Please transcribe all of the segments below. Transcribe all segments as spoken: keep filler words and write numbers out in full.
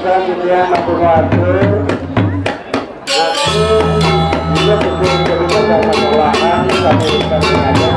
Selanjutnya, matur nuwun. Aku juga betul-betul dapat olahan, kami berikan sengaja.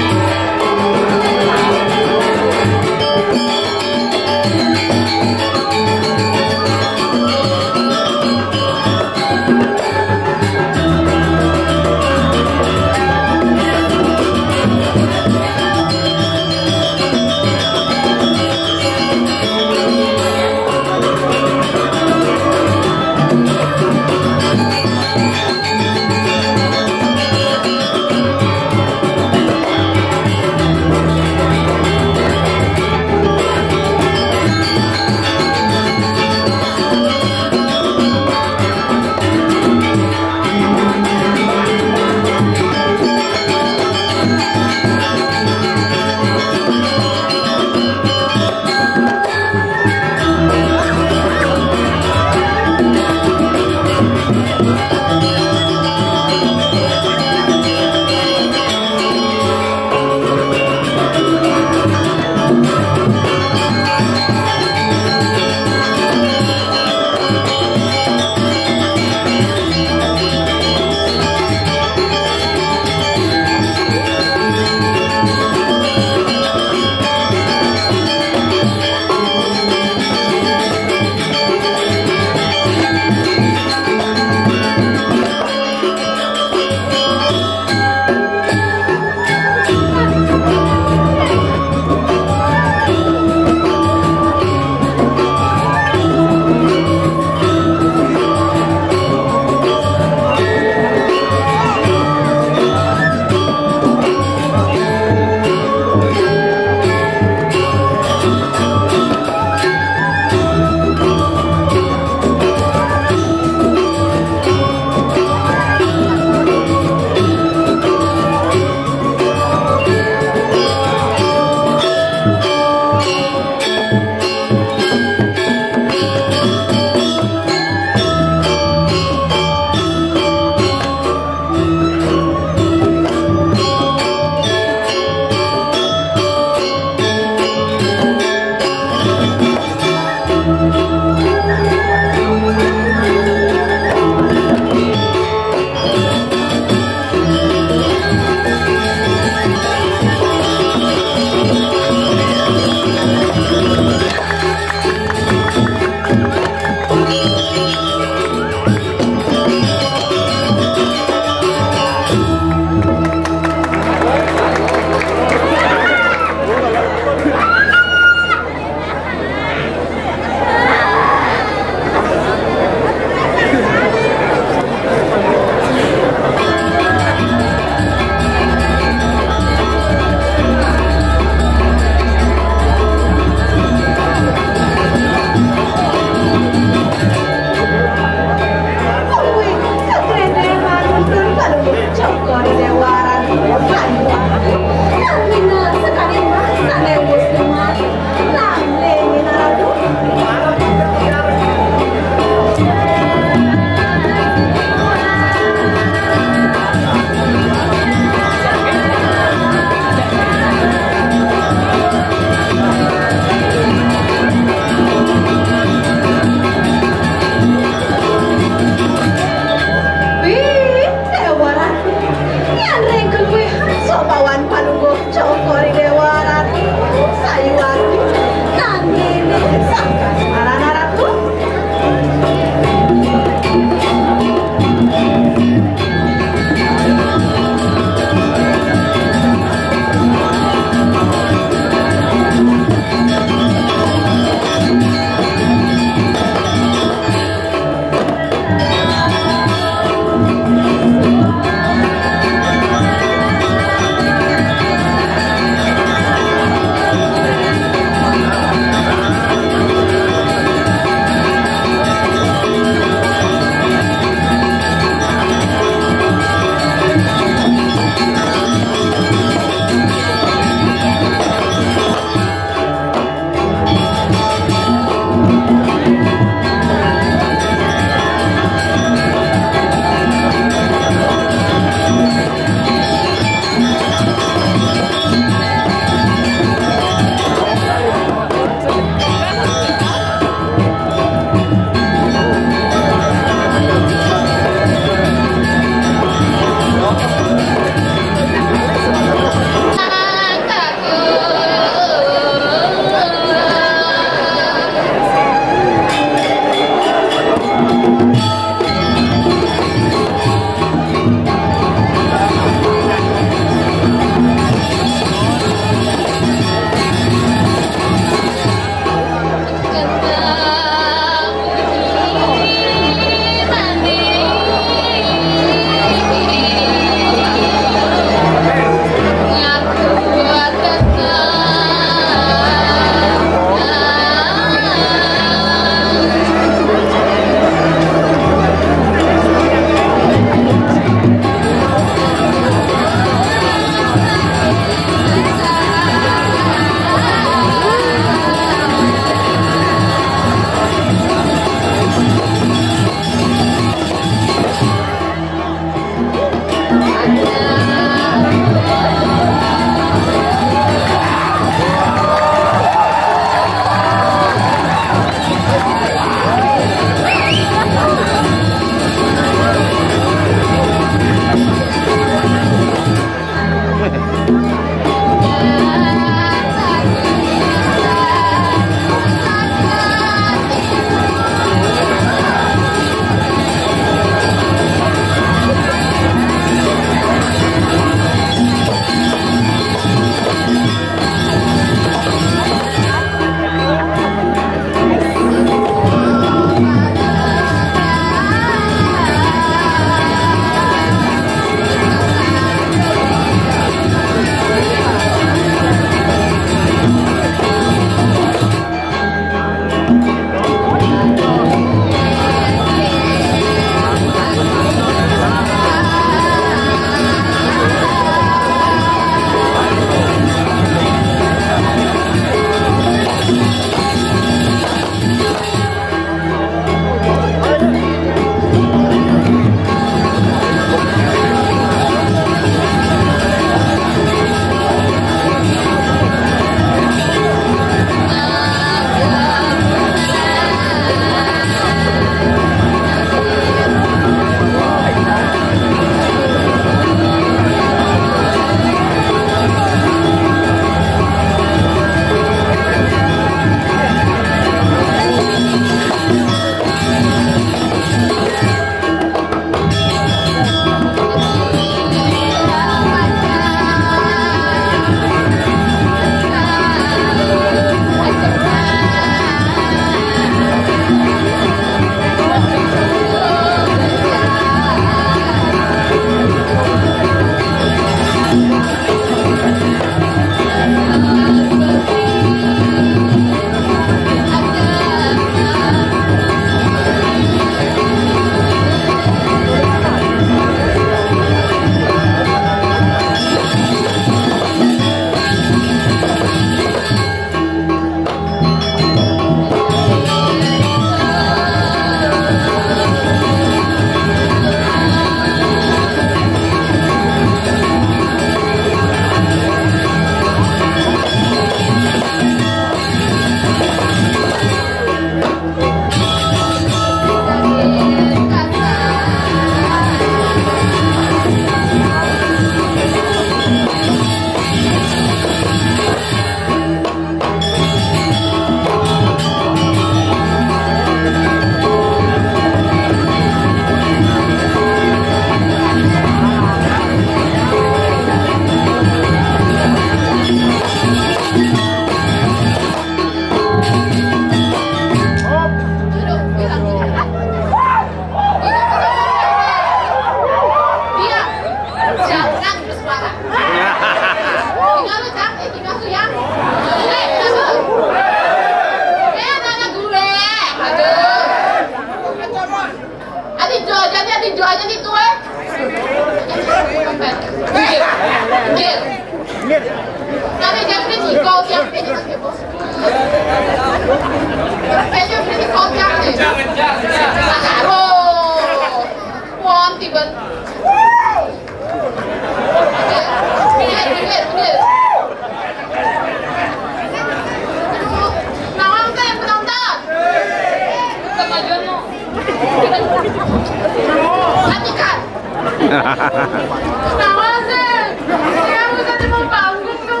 Kenapa sih? Kenapa sih mau panggung tuh?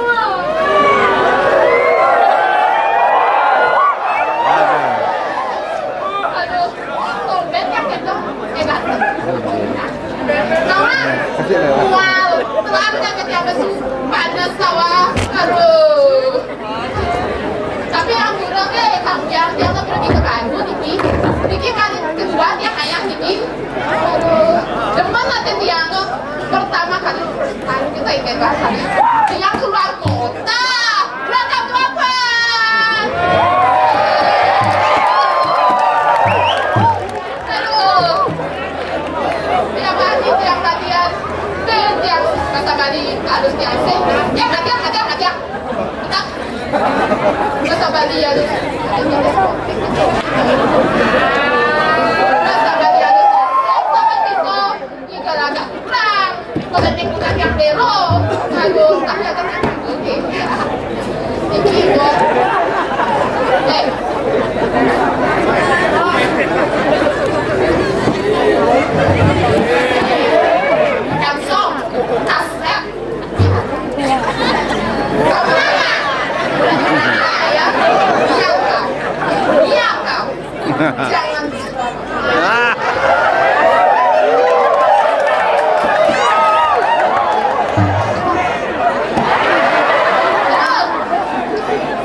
Aduh, tumben ya gitu. Hebat. Mama, wow, telah penyakit yang besar. Panas sawah. Aduh. Tapi yang kurang ya, yang, yang pergi ke Bandung, Diki. Diki kan kedua dia kayak Diki. Aduh, demen nanti tiang tuh pertama kali, baru kita ikut bahasanya. Tiang keluar kota, berangkat berapa? Aduh, tiap hari tiang latihan, dan tiang kata Bali harus tiang sih. Ya, latihan, latihan, latihan. Kita, kita Bali ya, lu. Kita Bali ya, lu. Sama kita. Ini kalau agak kurang, kalau dia kurang yang bero, aduh, tapi ada kan. Oke. Ini, eh. Langsung, tas, eh. Kau mana? Iya, kau. Iya, kau. Jangan.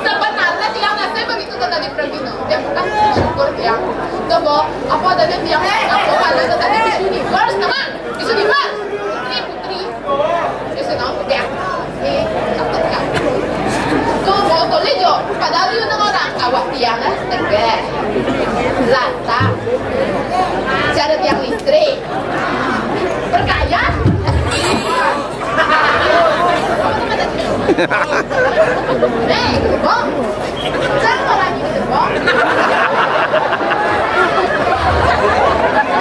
Sebenarnya tiang nasi begitu tadi pergi, no. Dia bukan syukur tiang. Coba, apa tadi tiang? Apa ada tadi Miss Universe, teman? Miss Universe. Putri, Putri. Dia senang, ya. Eh, takut, ya. Tuh, mau tulis, Jo. Padahal lu orang awak tiang, eh, tegas. Lantak. Cara tiang listrik. Berkaya. Eh, itu bom. Jangan orang itu bom.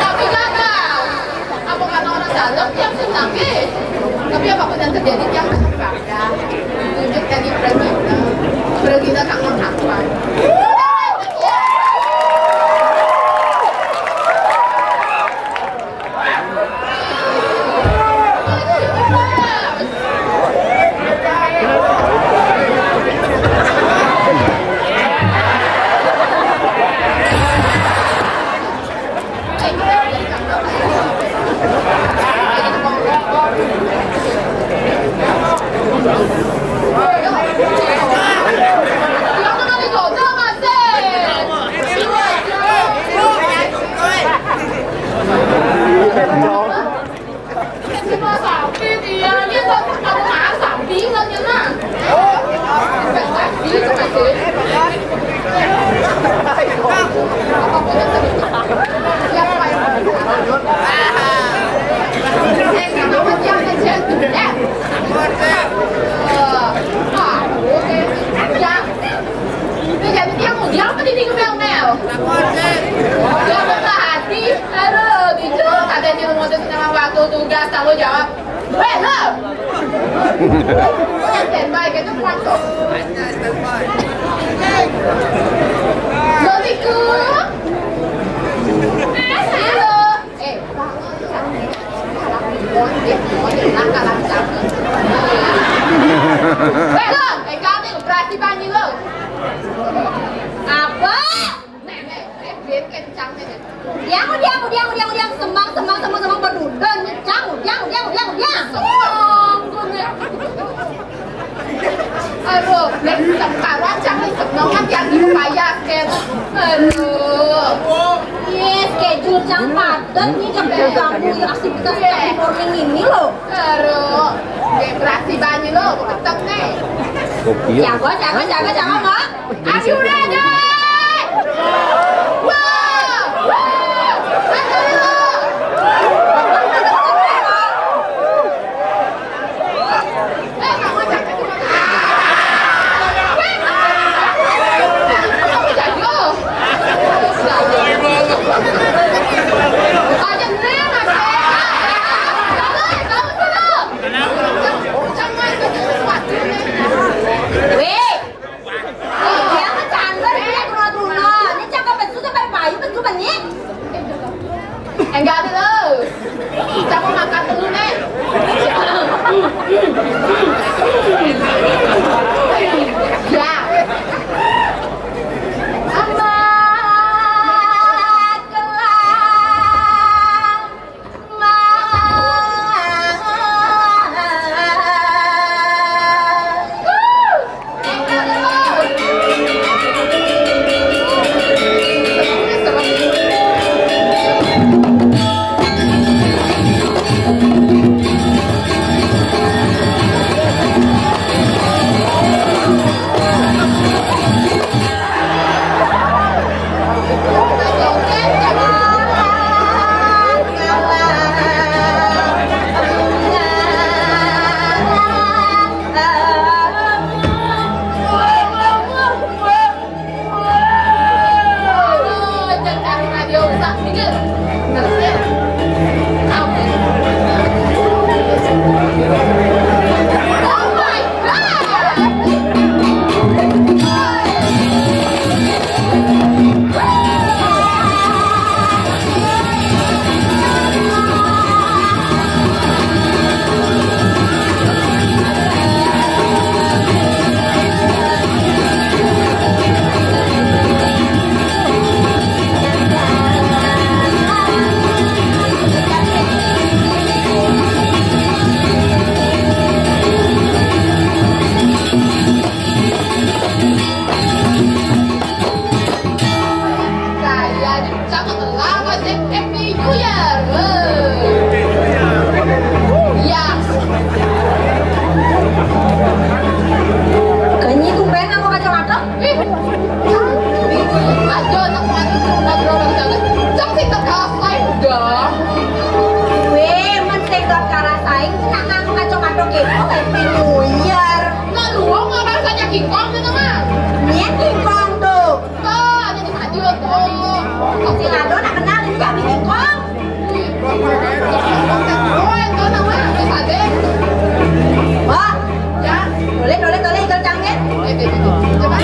Tapi gagal. Apa karena orang dalam yang senang, eh? Tapi apapun yang terjadi, yang bersyukur. Ya, tunjuk tadi Pragina. Pragina tak mengapa. Ini jadi tiang ujian apa jadi ngomel-ngomel? Dia patah hati. Aduh, dijok ada di rumah tuh sama waktu tugas tanggung jawab. Weh, lo. Standby gitu langsung. Assalamualaikum. Halo. Eh, Bego, pegang nih, operasi panji lo. Apa? Nek, nek, nek, ben kencang nih, nek. Diang, diang, diang, diang, diang, semang, semang, semang, semang, bedudan, nyecang, diang, diang, diang, diang. Semang, gue nih. Aduh, nek, sekarang jangan semang, kan yang dipayah, kan. Aduh. Yes, schedule cang padat nih, cang ganggu ya aktivitas cang di morning ini loh. Aduh, oke, berarti banyu lo, tetep nih. Kopi ya. Siapa, siapa, siapa, siapa, Mak? Are you ready? Wah! Wah! Ayo, lo. Eh, kamu jangan cuma. Weh, kamu jangan. Aja nih, Mas. Kamu, kamu dulu. Weh. Iya, bercanda. King Kong itu mah. Iya, King Kong tuh. Tuh, ada di radio tuh. Si Lado nak kenal ini kami King Kong. Oh, itu nama Mas Ade. Wah, ya. Boleh, boleh, boleh, ikut canggih. Coba.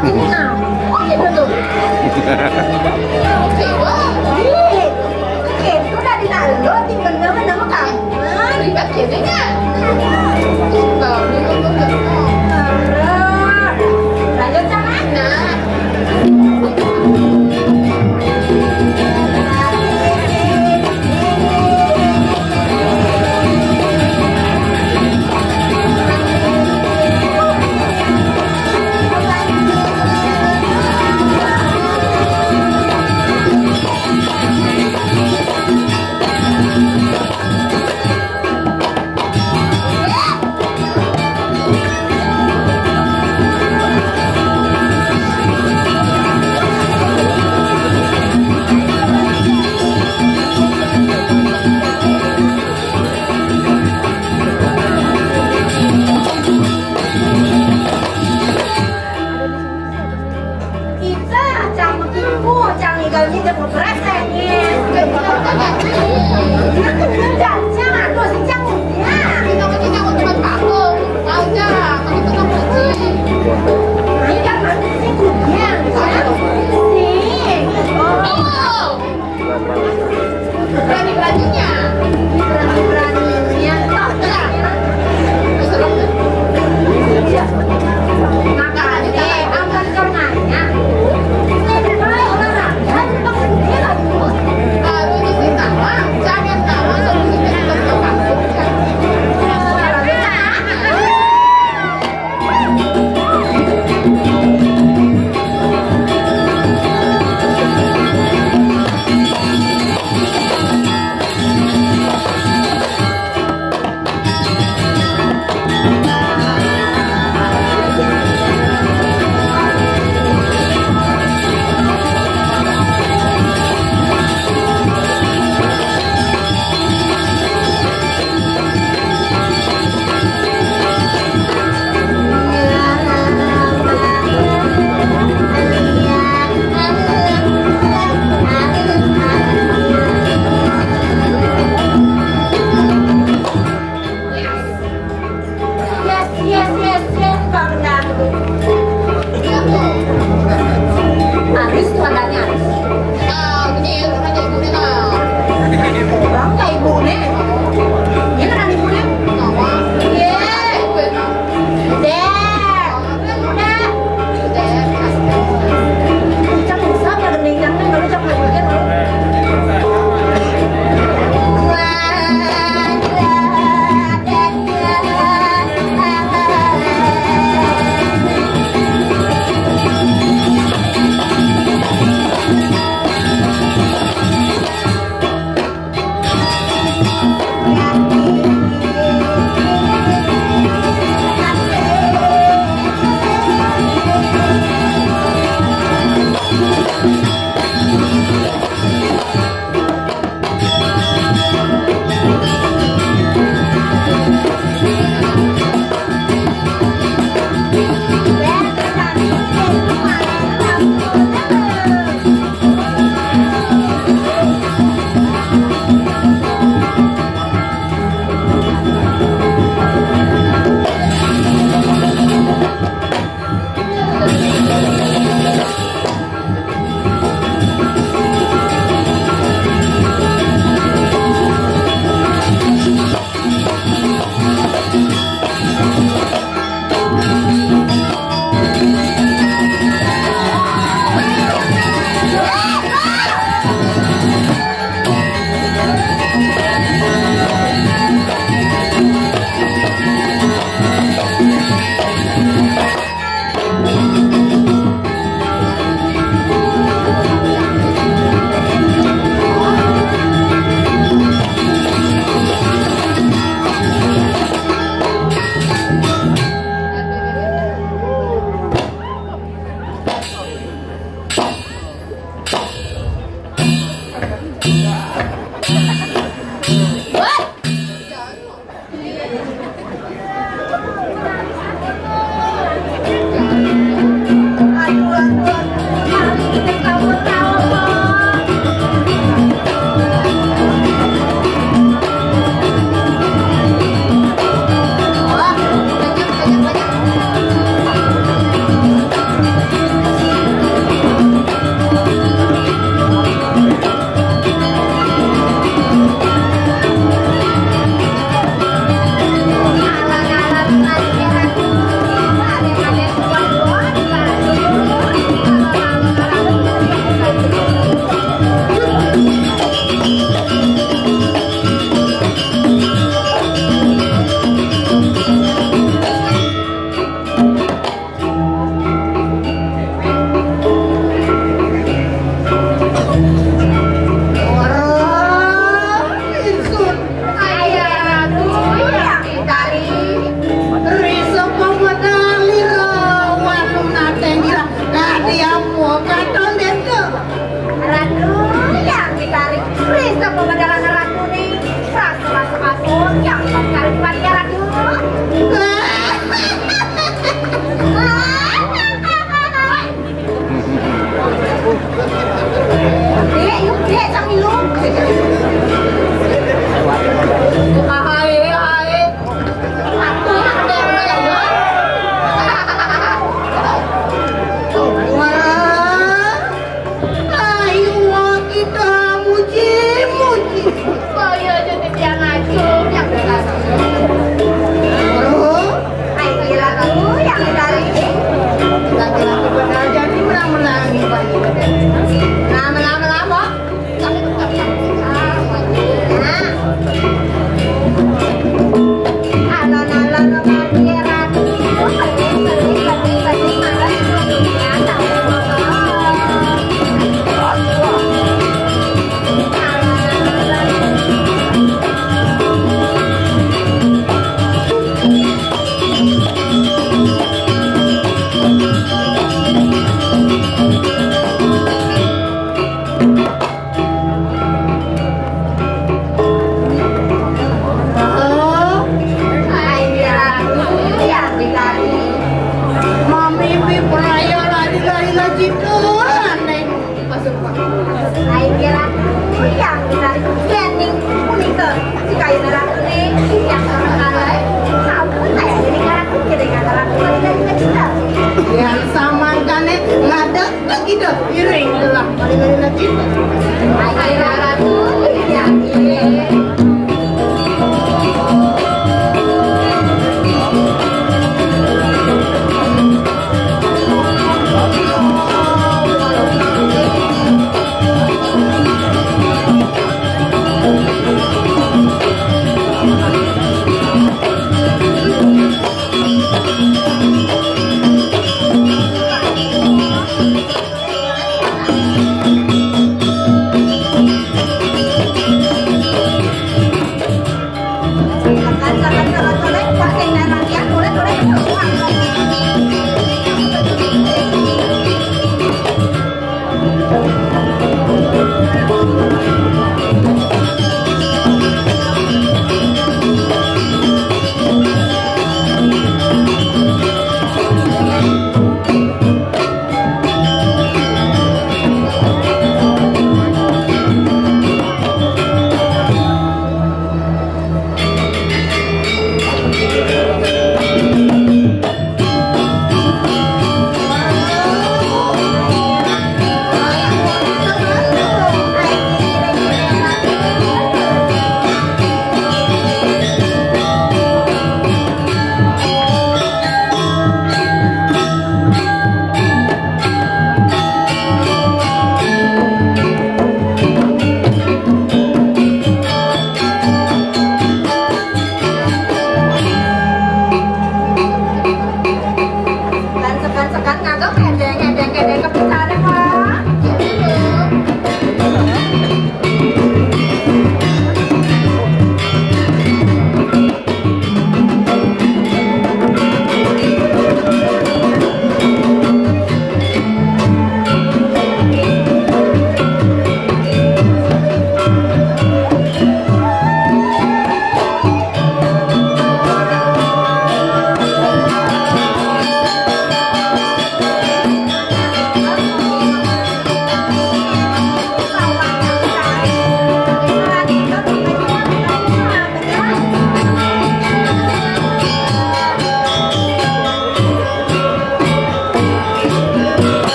Nah, gitu tuh. Ih, itu udah ditaruh, tiba-tiba nama kamu. Ribet ya, Neng, ya? Tuh, minum dulu. Lanjut, Cang, ah. Nah. Ita, cang begitu, cang igal ni jemput resek ni. Jangan, jangan, aduh, si cang ya. Kita mesti cang cuma patung. Aja, kami tengah puji. Ini kan masih si kunyang, ya. Nih. Oh. Berani-beraninya. Berani-beraninya. Makanya, ampun kau nanya. Saya bermain olahraga, tapi kau sendiri lagi. Baru di sini, jangan tahu solusinya. Katon deh tuh. Ratu yang ditarik. Bisa pemandangan Ratu nih. Ratu masuk masuk yang ditarik pada Ratu. Dek, yuk, dek, cang minum. Hai, hai. Atur, dek, ya. Wah, ayo kita muji-muji. Oh iya, jadi dia ngacung, yang berasa. Bro, ayo, ratu yang ditarik. Laki-laki bakal jadi menang-menang nih, Pak. Nah, menang-menang, Bos. Mami, Pi, peraya lari-lari lagi tuh, aneh. Aing kira yang dari Kening, punten. Jika ini ratu nih, yang orang lain, sampun saya jadi ratu, jadi kata ratu, jadi dari kecil. Yang samangkane ngadeg lagi dah, iring lah, mari-mari lagi. Aing kira ratu, yang ini.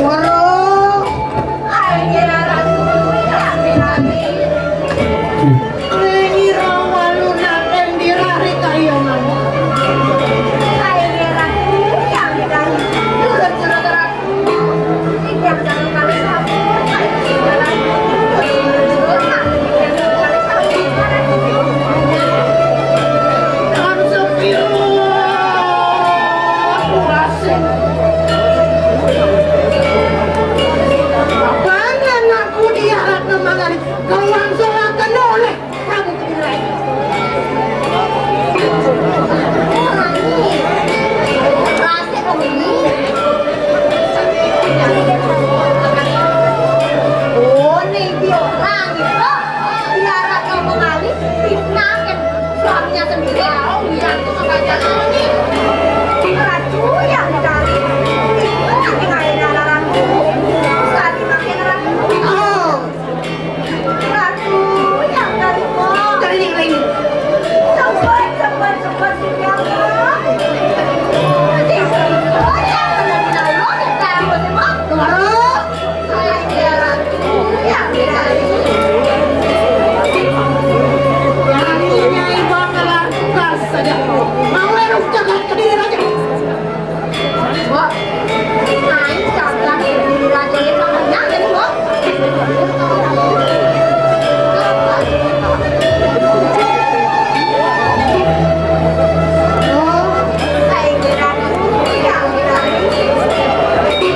Waduh. Ai, kira ratu, ya, kira ratu. Ini rawa lu naten dirari kayangan. Ai, kira ratu, ya, kira ratu. Lu ratu. Apaan anakku diharap mangani? Kau langsung akan oleh Prabu Kediri. Oh, nih, dia orang itu. Biar ngomong alis, fitnah kan suaminya sendiri. Oh, iya, itu sengaja nih. Ratu yang dicari. Itu yang dicari ratu. Suka dipakai ratu. Oh. Ratu yang dari kau. Dari yang lain. Cepat, cepat, cepat, cepat. Ratu yang dari kau. Baru. Ratunya ibu kelar tugas saja. Mau harus jaga kediri aja. Wah, main jaga kediri aja ya, Bang. Nah, jadi, Bang.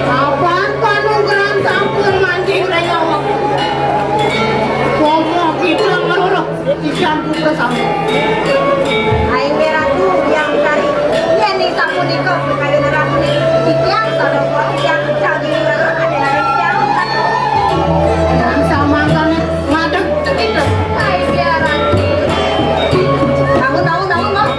Apaan panugrahan sampun mancing rengawak? Komo kita ngeluruh, ikan putra sampun. Aing ge ratu yang cari. Iya nih, sapunika kayu ratu nih. Ikan, sadok, ikan, cagi, ada, ada, ikan. Dan sama kan ngadeg cekik. Aing ge ratu. Bangun, bangun, bangun, bangun.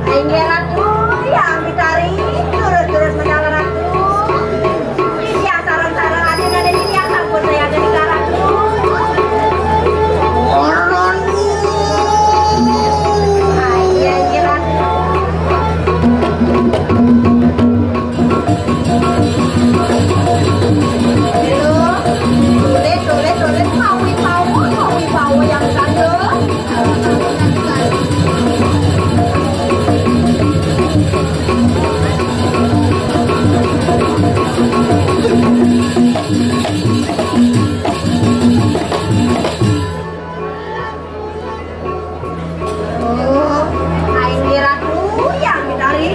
Aing ge ratu, yang dicari, terus-terus menyala ratu. Yang sarang-sarang ada, ada di yang sampun saya ada di ratu. Aing ge ratu. Oh, aing ge ratu yang dicari.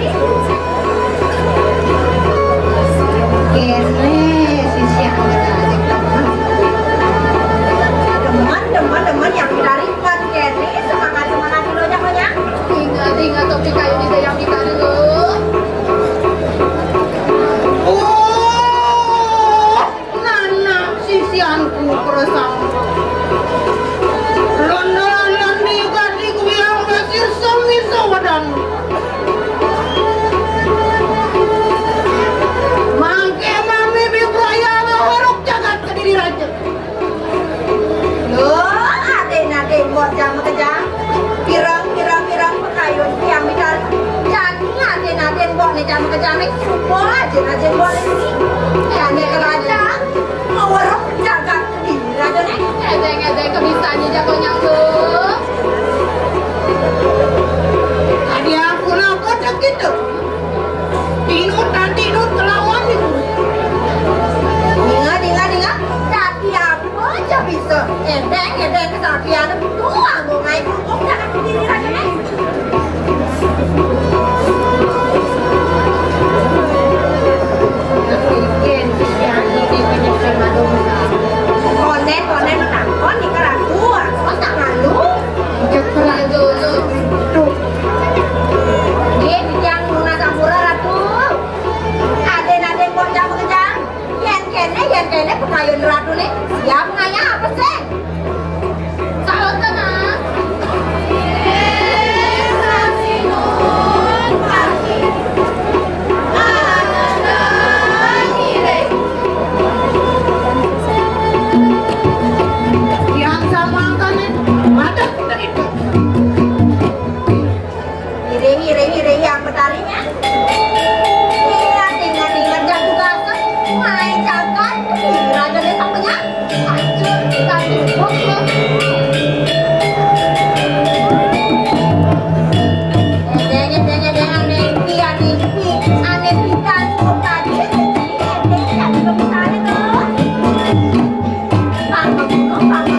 Kene sisi yang dicari. Demen, demen, demen yang dicari kan kene, semangat, semangat dulu aja, Nyonya. Ingat, ingat, topi kayu di yang dicari lo. Oh. Nana sisianku keresam. Londolan lan niuga di kuyang pasir sami sawadan. Mangke mami bibraya Jane coba aja, aja boleh ini. Jane kerajaan, mau weruh jagat Kediri, rajane. Edeng-edeng kebisaane jago nyambung. Adi ampun, apa dah gitu? Tinut, tantinut, kelawan itu. Dinga, dinga, dinga. Tadi apa aja bisa. Edeng, edeng kesaktian. Tuh, anggo ngai kerupuk, jagat Kediri, rajane. Konden, konden, menakon, di keraku, pas tak malu. Cek perang dulu. Tuh. Nggih, titiang nunas ampura, Ratu. Aden-aden kok jam kejang. Yen kene, yen kene, pengayun Ratu nih. Siap ngaya apa sih? Saoten, ah. Yang sama angkane, madep dari itu. Iring, iring, iring, yang betarinya. Ingat, ingat, ingat, jatuh gasem, main cakat, rajane tak punya. Hancur, kita sibuk, loh. Deng, deng, deng, ane iki, ane iki, ane pidan, kok tadi, deng, deng, deng, deng, loh. Bang, bang, bang, bang.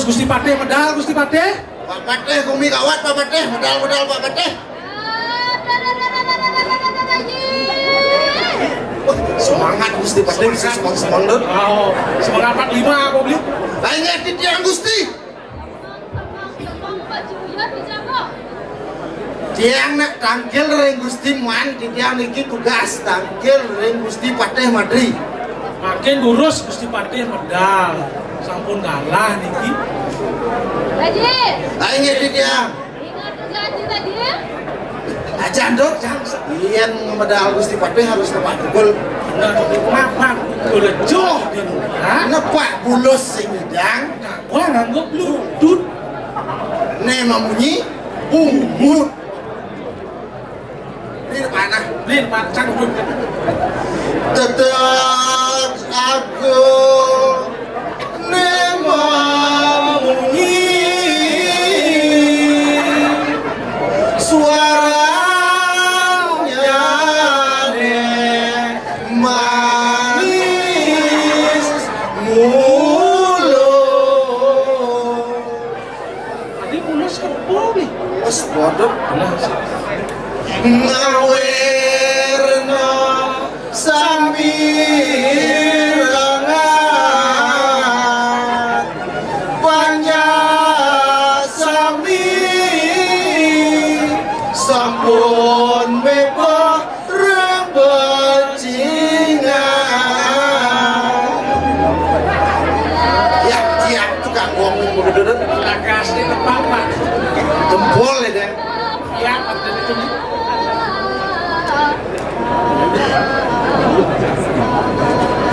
Gusti Patih medal, Gusti Patih. Pak Patih, kumi kawat, Pak Patih, medal, medal, Pak Patih. Wah, semangat Gusti Patih, semangat, semangat, semangat. Oh, semangat empat lima apa beli? Banyak di tiang Gusti. Tiang nak tangkil ring Gusti Man, tiang niki tugas tangkil ring Gusti Patih Madri. Makin lurus Gusti Patih medal. Sampun kalah niki. Haji. Ayo nggih tiang. Ingat janji tadi ya. Aja nduk, jang. Yen medal Gusti Patih harus tepat pukul. Nah, mapan, kulejoh. Nepak bulus sing nyidang. Wah, nganggo bludut. Ne mamunyi bungut. Ini panah. Ini panah, canggung. Tetep aku ne mamunyi suaranya ne manis mulo. Tadi mulus kebo nih. Wes bodoh. Ngawirna sami rangat panjak sami sampun mebah. Rebajingan. Tiap-tiap tukang gong yang begitu tuh. Kakasnya tepat, Pak. Jempol ya, deh. Ya, Pak.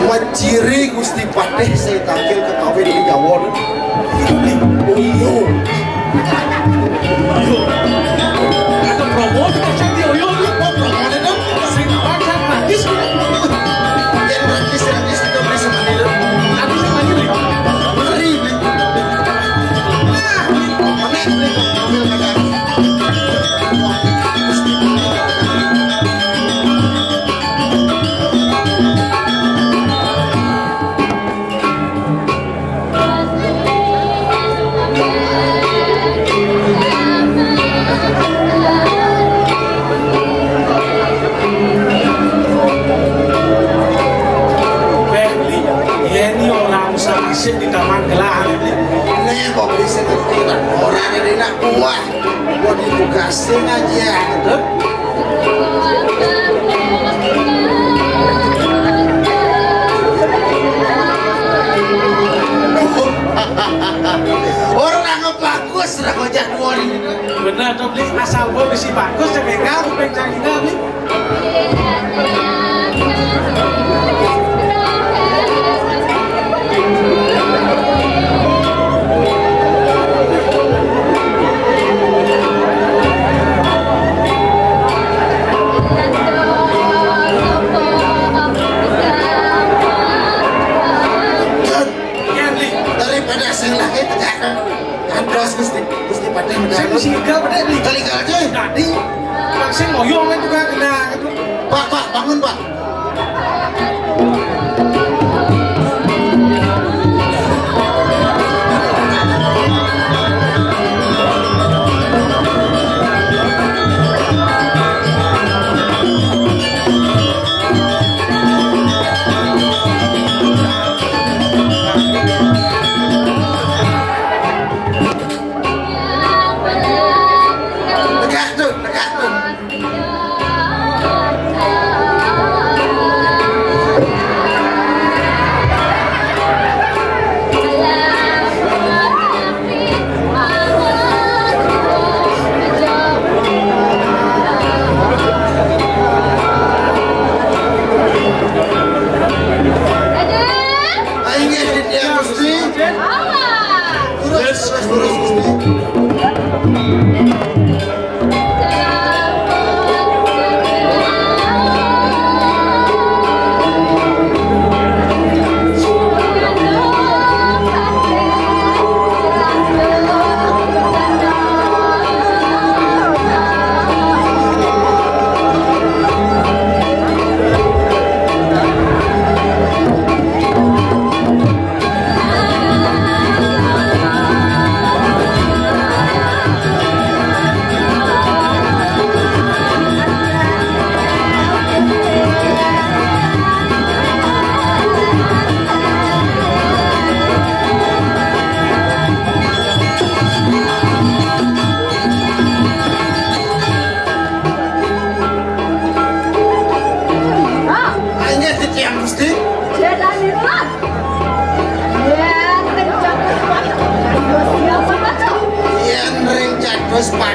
Menciri Gusti Patih saya tampil ke kafe di Jawa. Itu nih. Oh, iya. Iya. Ada promo, kita cek di Oyo, iya, kok promo ada dong. Sing baca gratis. Yang gratis, gratis, itu beli sama dia. Gratis sama dia, beli. Beli, beli. Nah, beli. Mana yang beli? Ambil, Kakak. Beli, ya ini orang usah asik di taman gelar. Ini kok bisa ngerti lah. Orang ini nak buah. Mau ditugasin aja, gitu. Orang ngebagus, lah kocak dua ini. Bener tuh, Bli. Asal gua bisi bagus, ya kayak kamu, pengen cari kami. Daripada sing lagi tegak. Antos Gusti, Gusti Patih. Saya mesti gagal pada ini. Kali-kali aja. Tadi, Pak, saya ngoyong kan juga kena gitu. Pak, Pak, bangun, Pak. Tegak tuh, tegak tuh.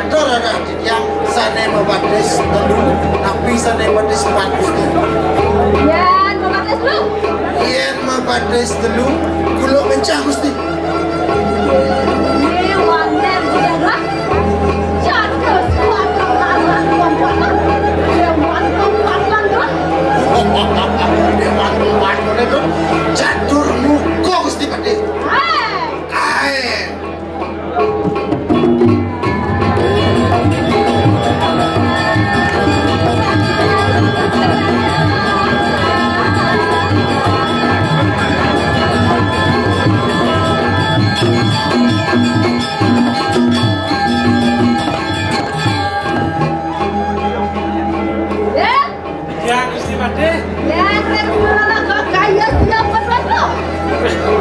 Atur arah titiang sané mabatis telu, napi sané mabatis empat, Gusti. Yén mabatis telu. Yén mabatis telu, kula mencah, Gusti. Ini wangén sudah lah. Jatuh suatu anak perempuan. Dia wantu wantuan lah. Dia wantu wantuan itu catur muka, Gusti Patih. Hai. Hai. Ya. Ya, Gusti Patih. Ya, saya kurang kok kaya siapa tuh?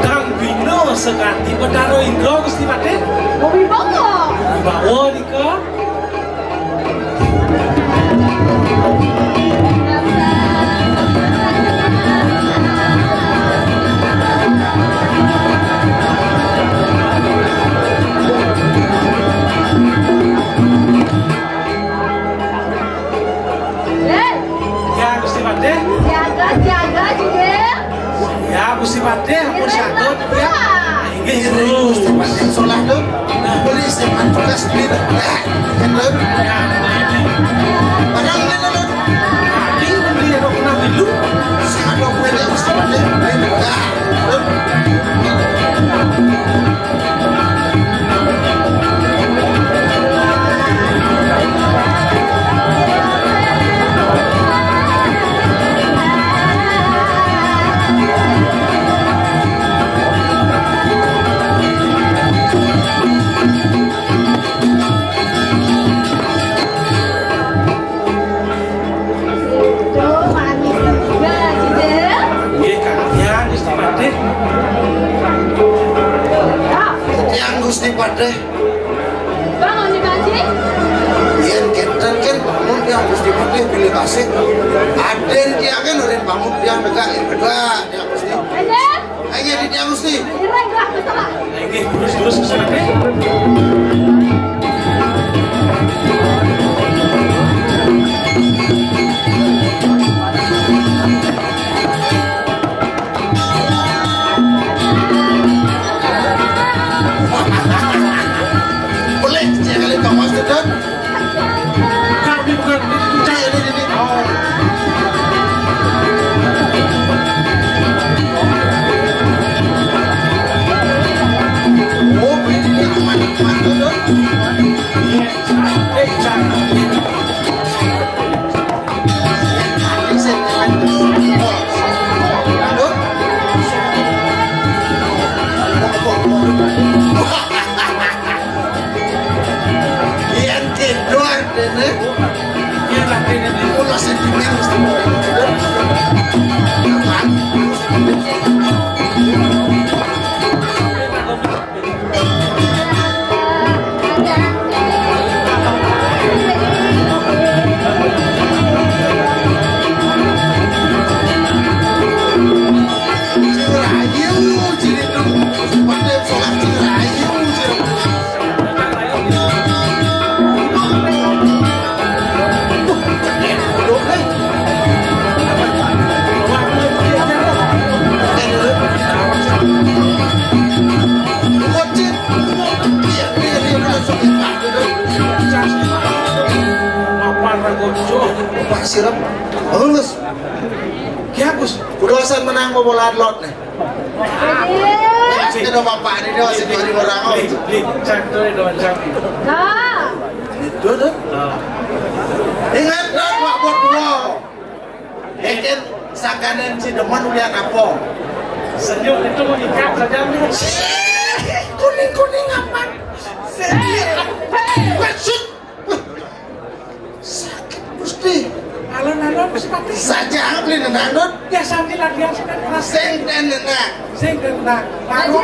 Kang Bino seganti Betara Indra, Gusti Patih. Wibawa. Wibawa nika. Hei. Ya, Gusti Patih. Siaga, siaga, Judil. Ya, Gusti Patih, ampun siaga, ya. Inggih, Gusti Patih, solah, Dun. Beli sepan tugas, beli, Dun. Nah, kan, Dun. Ya, ini. Padahal ini, Dun. Ini beli, Dun, kena pilu. Sing ada kue, Gusti Patih. Beli, Dun. Nah, Dun. Tuh, manis juga, Cicil. Nggih, Kang Tiang, Gusti Patih. Ya. Tiang Gusti Patih. Bangun di Banci. Yén kénten kén bangun Tiang Gusti Patih bilih kasih. Adén Tiang kén urin bangun Tiang tegak, ya, tegak, Tiang Gusti. Adén. Ayo, di Tiang Gusti. Ireng lah, betul lah. Inggih, terus, terus, terus, Raden. Boleh, saya kali Thomas, Don. Bukan, bukan, bukan. Ini, ini, ini. Oh. Oh, ini aman, aman, betul. Eh, jangan. Yén kéto artiné, yén artiné kula sentimen mesti. Apaan? Rahayu, ciri itu. Pandai sholat, ciri rahayu, ciri. Papan ragojo. Pak Sirep. Bagus. Ki Agus. Kudu asan menang bobolaan lot nih. Ini dong bapak ini dong, si dua orang. Beli, beli. Cak tuh, dua cak. Nah. Itu tuh. Nah. Ingat, Dok, Pak Bot dua. Eken, sakanen si demen ulian apa? Senyum itu mengikat saja nih. Kuning-kuning apa? Senyum. Masuk. Sakit, Gusti. Alon-alon, Gusti Patih. Saja beli nenang, Dut. Ya, sambil lagi yang sudah keras. Sing dan nenang. Sing dan nenang. Baru.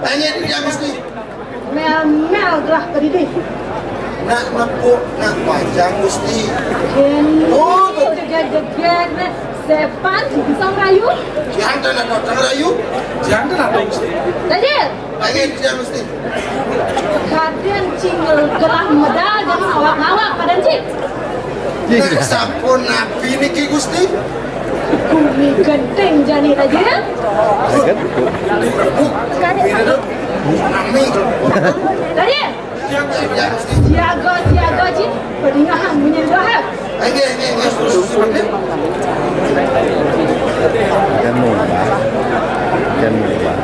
Tanya dia, Gusti. Mel-mel gelah kedidih. Nak nepuk, nak panjang, Gusti. Jen, oh, tuh. Jeget-jeget, nah. Sepan, song rayu. Jangan ada orang rayu. Jangan ada, Gusti. Raden. Lagi dia mesti. Raden cingel gelah medal dan awak-awak pada cik. Nah, sampun nabi niki, Gusti? Bumi genting jani, Raden. Ini dong. Nami. Raden. Siaga, siaga, Cik. Pedingahan bunyi doa. Nggih, nggih, nggih. Kan mubah. Kan mubah.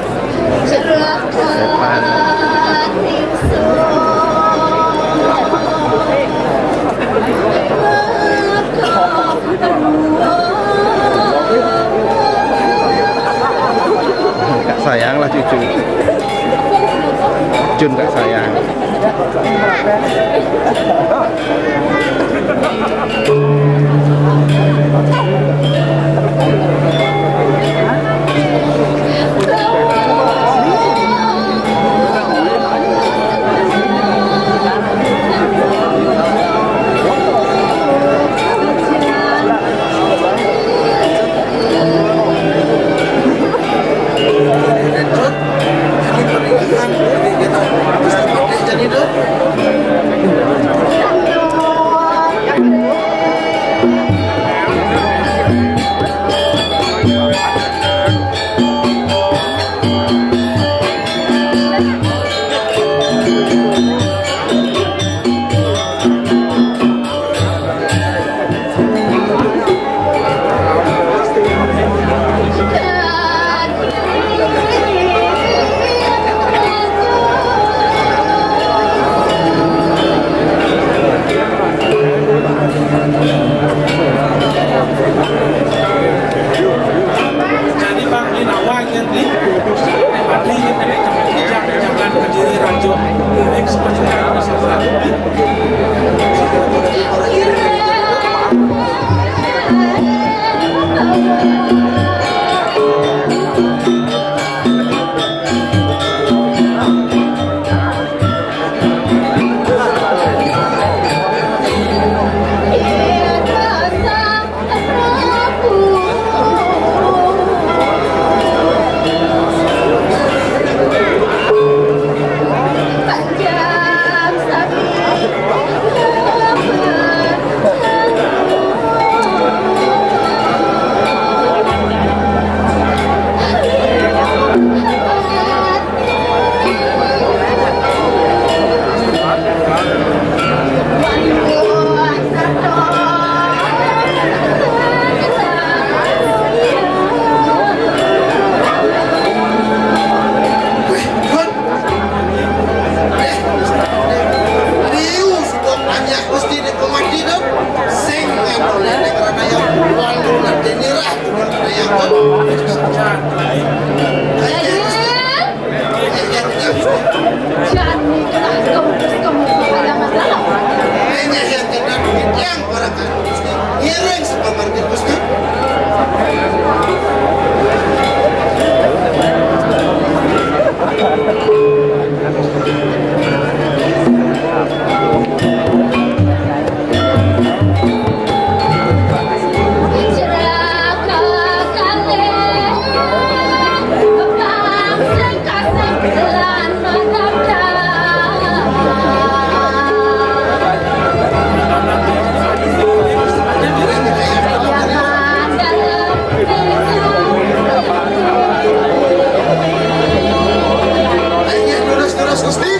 Setan. Kak sayang lah cucu. Jun, Kak sayang. Jadi, Pak, ini nawa, jadi, ini mati, ini, ini, ini, jangan, jangan kediri, rajo, ini seperti yang ada salah. Liu sudah nanya mesti di pemati dong. Sing ngatolene karena yang walu nadeni rah. Jani kena kau terus kamu kepala masalah. Ini yang kena yang barangkali mesti ngiring supermarket mesti. Terus, terus, Gusti.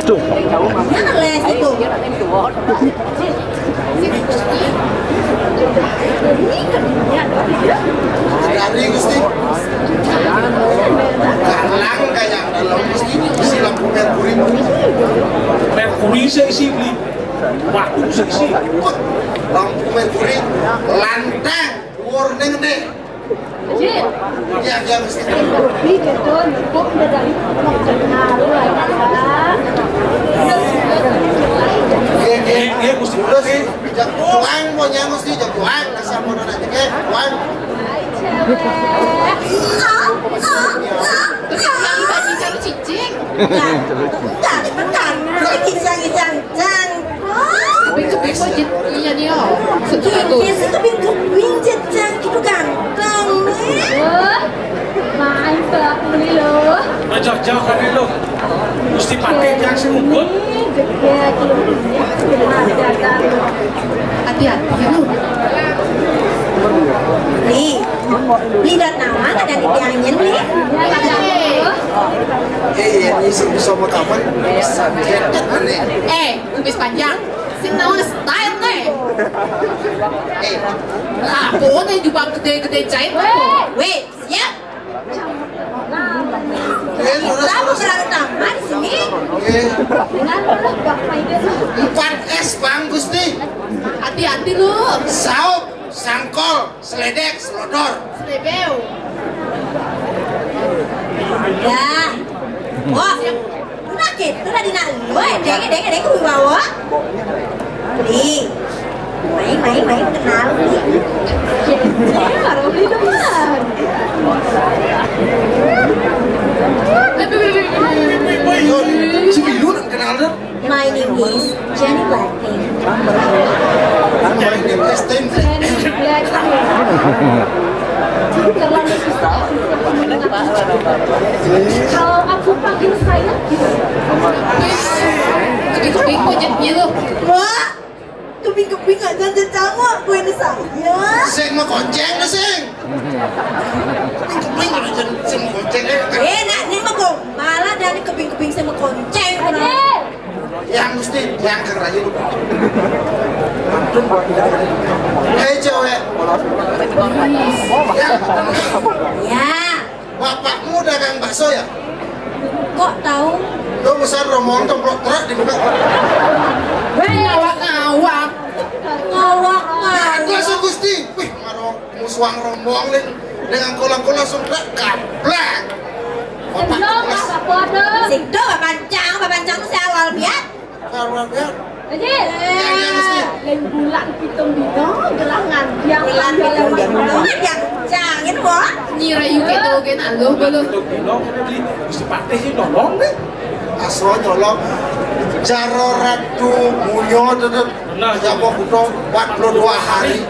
Tuh. Dari Gusti. Kalang kayak dalam Gusti, isi lampu merkuri. Merkuri seisi beli. Waduh, seisi. Lampu merkuri lantang, warning deh. Iya, iya, Gusti. Iya, iya, Gusti. Terus, jam tuang, mau nyang, Gusti, jam tuang. Asal mau nanya, eh, tuang. Terus yang tadi cari cicing. Bentar, bentar. Ini kisah-kisah. Jang. Wah. Keping-keping kok jit-, iya nih, oh. Setuju tuh. Iya, sih keping-keping jejang gitu ganteng, eh. Wah, main ke aku beli loh. Jauh-jauh kali lo. Gusti Patih yang sing ugut. Ini jeget, iya, iya, iya. Hati-hati ya lu. Nih, lihat nama ada di tiangin nih. Eh, iya, ini sih bisa mau kapan? Bisa, bisa. Eh, kumis panjang. Sing naon style téh. Eh, apa téh jubah gedé-gedé jahit téh. Wéh, siap. Eh, lurus, lurus. Tamu berarti tamu di sini. Oke. Empat S, Bang Gusti. Hati-hati lu. Saup, sangkol, seledek, selodor. Selebeu. Ya. Wah. Udah gitu, tadi nak lu, eh, deng, deng, deng, gue bawa. Nih. Main, main, main, kenal nih. Baru beli depan. Woi, woi, woi, woi, si Bilun kenal dong. My name is Jenny Blackpink. Jenny Blackpink. Terlalu susah. Kalau aku panggil saya gitu. Keping-keping kok jadinya lu. Wah, keping-keping aja jejang aku ini saya. Sing mau konceng lu, sing. Keping-keping aja sing mau konceng, eh. Eh, nak, ini mah kok malah dari keping-keping saya mau konceng. Aja. Yang mesti yang kerajin. Hei, cewek. Ya. Ya. Bapakmu dagang bakso ya? Kok tahu? Tuh besar rombongan kemplok truk di muka. Weh, ngawak-ngawak. Ngawak-ngawak. Nah, gua Gusti. Wih, marong musuang rombong nih. Dengan kolang-kolang langsung truk gablek. Bapak Sing dong, Bapak Podo. Sing dong, Bapak Pancang, Bapak Pancang tuh saya awal biar. Kalau biar. Aji. Ya, ya, mesti. Lain bulan pitung dino, gelangan. Yang Bulan ada pitung dino. Yang jangan, wah. Nyira yuke to gen aloh bolo. Pitung dino, kena beli. Mesti patih sih nolong nih. Aswa nyolong. Jaro Ratu Munyo tetep. Nah, japo kuto empat puluh dua hari.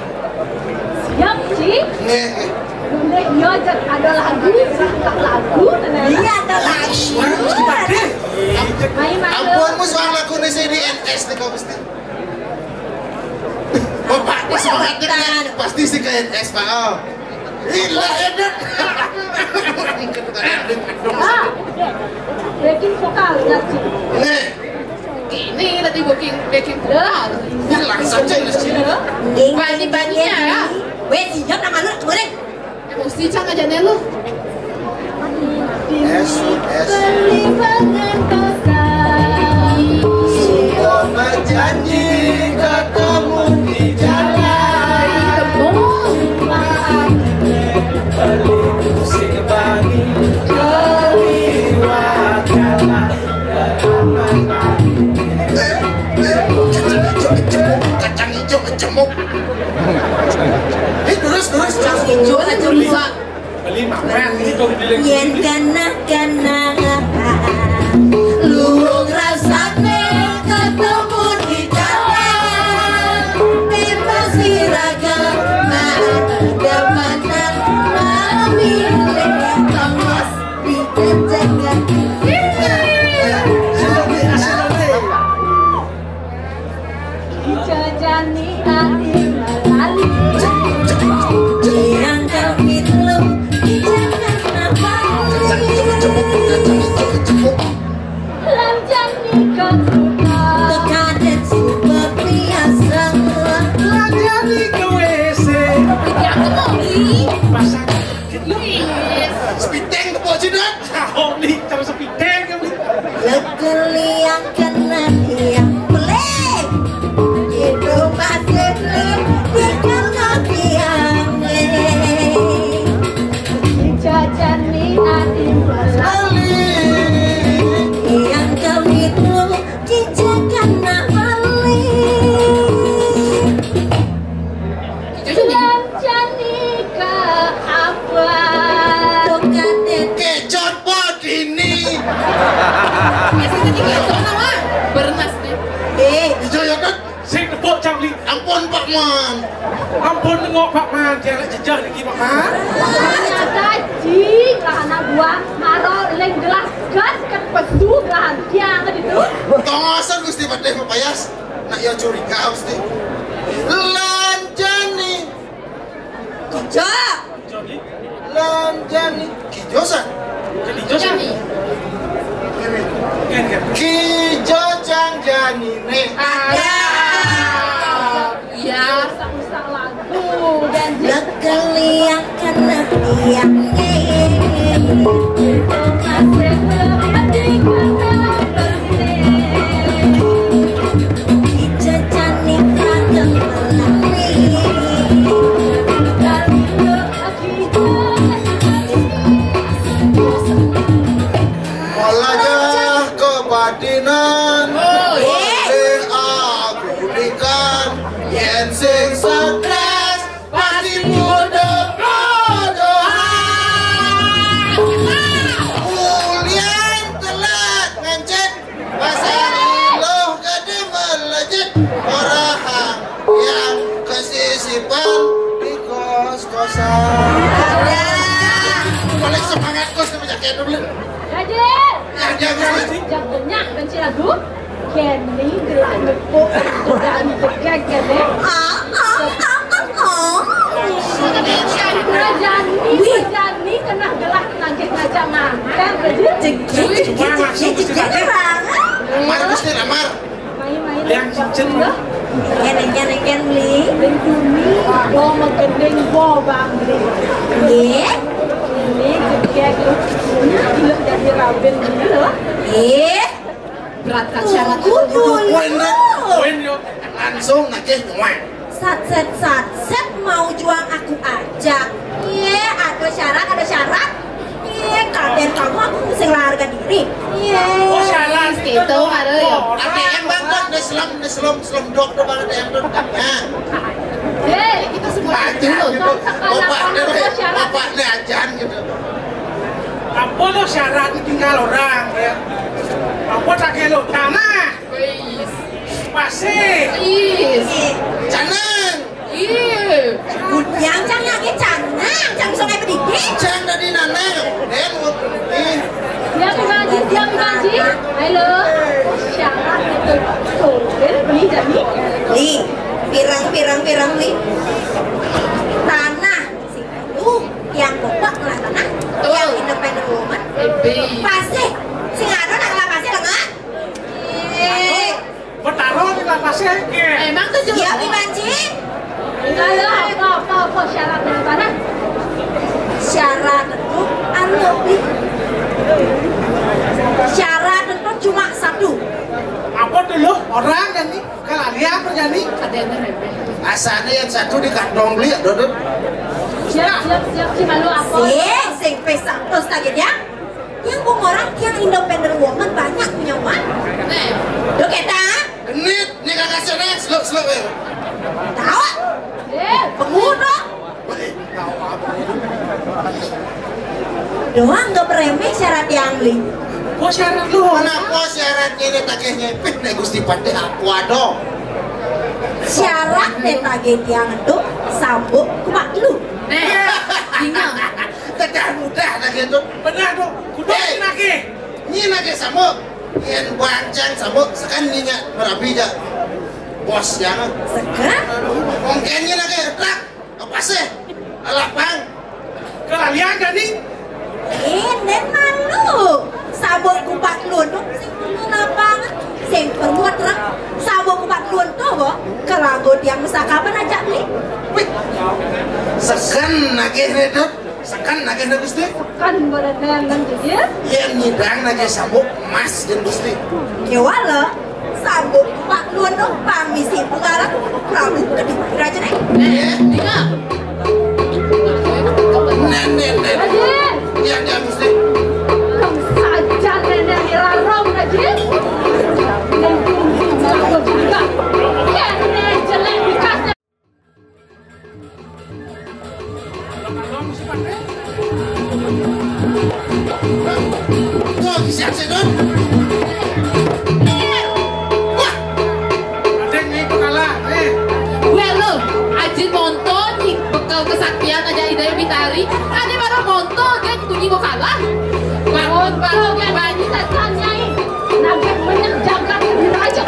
Siap, Ci. Nggih, nggih. Nggih, iya, Cek, ada lagu, suka lagu, tenang. Iya, ada lagu. Suara mesti pakai. Main, main. Ampun, mu suara lagu nih sini N S nih kau mesti. Bapak, ini semangatnya kan pasti sih ke N S, Pak. Oh. Gila, edit. Ah, backing vokal, ya, Ci. Nih. Ini tadi booking, booking pulang. Ini langsung aja di sini. Bani-baninya ya. Weh, siap nama lu, goreng. Emosi cang aja nih lu. Es, es. Sudah berjanji ketemu di jalan. Beli musik bani, beli wakala. Kacang hijau kecemuk. Eh, terus, terus, terus. Hijau aja bisa. Beli makan, ini kok beli lagi. Yen kena-kena luwung rasane ketemu di jalan. Bebas siraga, mana ada mana memilih. Tongos Sepiteng ke Pok Jidat. Tahu nih, cara sepiteng kan. Lekeliang kena tiang pelik. Itu masih belum tinggal tiang leh. Pak Man. Ampun, nengok Pak Man, dia nak jejah lagi Pak Man. Ternyata jing lah anak buah, maro leng gelas gas ket pesu gelahan tiang tadi tu. Tongosan Gusti Patih mapayas. Nak yo curiga Gusti. Lanjani. Kerja. Lanjani. Kijo san. Kijo san. Kijo cang jani ne. Ada. Iya. Lekeliang kena tiang. Kijo cani kagem melati. Malah jah kebatinan. Oh, iya. Boleh aku buktikan. Yen sing stres pasti mudek rodohan. Ulian telat ngancet. Pasang iluh gede melejit, orang yang kesisipan di kos-kosan. Balik semangat kos sama jaket dulu. Haji. Yang dia Haji, jangan banyak benci lagu. Kenny gelah nepuk dan tegak kene. Ah, ah, ah, ah, ah. Rajani, Rajani kena gelah nangkis ngajak nganter, Haji. Cuma masuk ke situ. Lamar, Gusti, lamar. Main-main. Yang cincin. Ken, ken, ken, beli. Beli cumi, bo megending, bo bang, beli. Ye. Ini kecek, ini gila jadi rabin gitu. Ye. Berat kan syarat itu. Poin, poin, yo. Langsung nagih nyuwak. Satset, satset, mau juang aku ajak. Ye, ada syarat, ada syarat. Ye, kaden kamu aku sing larga diri. Ye. Oh, syarat gitu, ada ya. A T M bang, dok, di selem, di selem, selem dok, dok, A T M dok. Nah. Hei, kita semua aja gitu. Bapak nih, bapak nih ajan gitu. Apa lo syarat tinggal orang ya? Apa tak lo tanah? Pasir. Is. Canang. Iya. Yang cang lagi canang, cang sungai pedidi. Cang tadi nanang. Den mau pedidi. Siap, Ibu Haji, siap, Ibu Haji. Halo. Syarat itu. Tuh, ini jadi. Li, pirang, pirang, pirang, Li. Tanah. Sing tuh, yang kompak lah tanah. Tuh. Yang independent woman. Lebih. Pasir. Sing ada nak lah pasir, lengah. Iya. Betaro di lapasnya, iya. Emang tuh. Siap, Ibu Haji. Ayo, apa, apa, apa syarat dari sana? Syarat itu, anu, Pi. Syarat itu cuma satu. Apa dulu? Orang kan nih, kalau dia apa jadi? Asalnya yang satu di kantong beli, dodot. Siap, siap, siap, sih malu apa? Sing, sing pes satu lagi dia. Yang orang yang independent woman banyak punya uang. Nih. Tuh kita. Genit, nih kakak sana, seluk, seluk ya. Tahu? Eh, pengudo. Tahu apa? Doang gak beremeh syarat yang beli. Kok syarat lu? Kenapa syaratnya ini tagihnya? Pih, nek Gusti Patih aku ada. Syarat nih tagih tiang itu sambuk kuat lu. Nih, tinggal. Tedah mudah tagih itu. Benar tuh. Kudu lagi. Nyi nake sambuk. Yen bancang sambuk, sekan nyinya merabi ja. Bos yang. Sekan? Mungkin nyi nake rak. Apa sih? Lapang. Kelalian kan nih? Eh, nen malu. Sambuk kupat lunduk sing perlu lapang. Sing perlu rak. Sambuk kupat lunduk, bo. Kelago tiang mesakapan aja nih. Wih. Sekan nake redot. Sekan nagih na Gusti. Sekan berenang nang jejir. Yen nyidang nagih sambuk emas jen Gusti. Kewala sambuk Pak Luan dong pamisi pengarap Prabu Kediri Raja nih. Eh, iya. Nen, nen, nen. Raja. Iya, iya, Gusti. Kau saja nenek dilarang, Raja. Dan tinggi juga. Nenek jelek dikasih. Wah, siap sih, Don. Wah. Adeng itu kalah, eh. Pian aja Ida Bintari, ada baru monto dia ditunyi mau kalah. Bangun, bangun, bangun. Bisa tanyai. Naga banyak jagat di raja.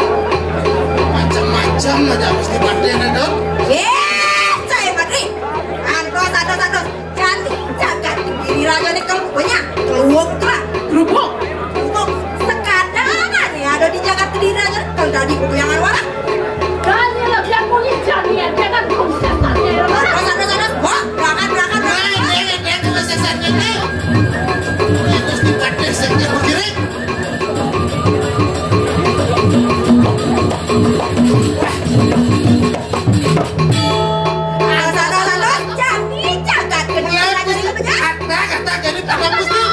Macam-macam aja mesti paten ada. Yes, saya Patri. Antos, antos, antos. Jadi jagat di raja ni kamu punya keluar kerubuk. Untuk sekadar ni ada di jagat di raja kalau tadi aku yang warah. Dan yang lebih aku ni jangan, jangan kau bisa tanya. Antos, antos, antos. Wah, berangkat, berangkat, berangkat. Nah, ini, ini, ini, ini, ini, ini. Ini mesti paten saya kira. Salah, salah, salah. Jadi jagat kena. Mulai pusing. Kata, kata, jadi tambah pusing.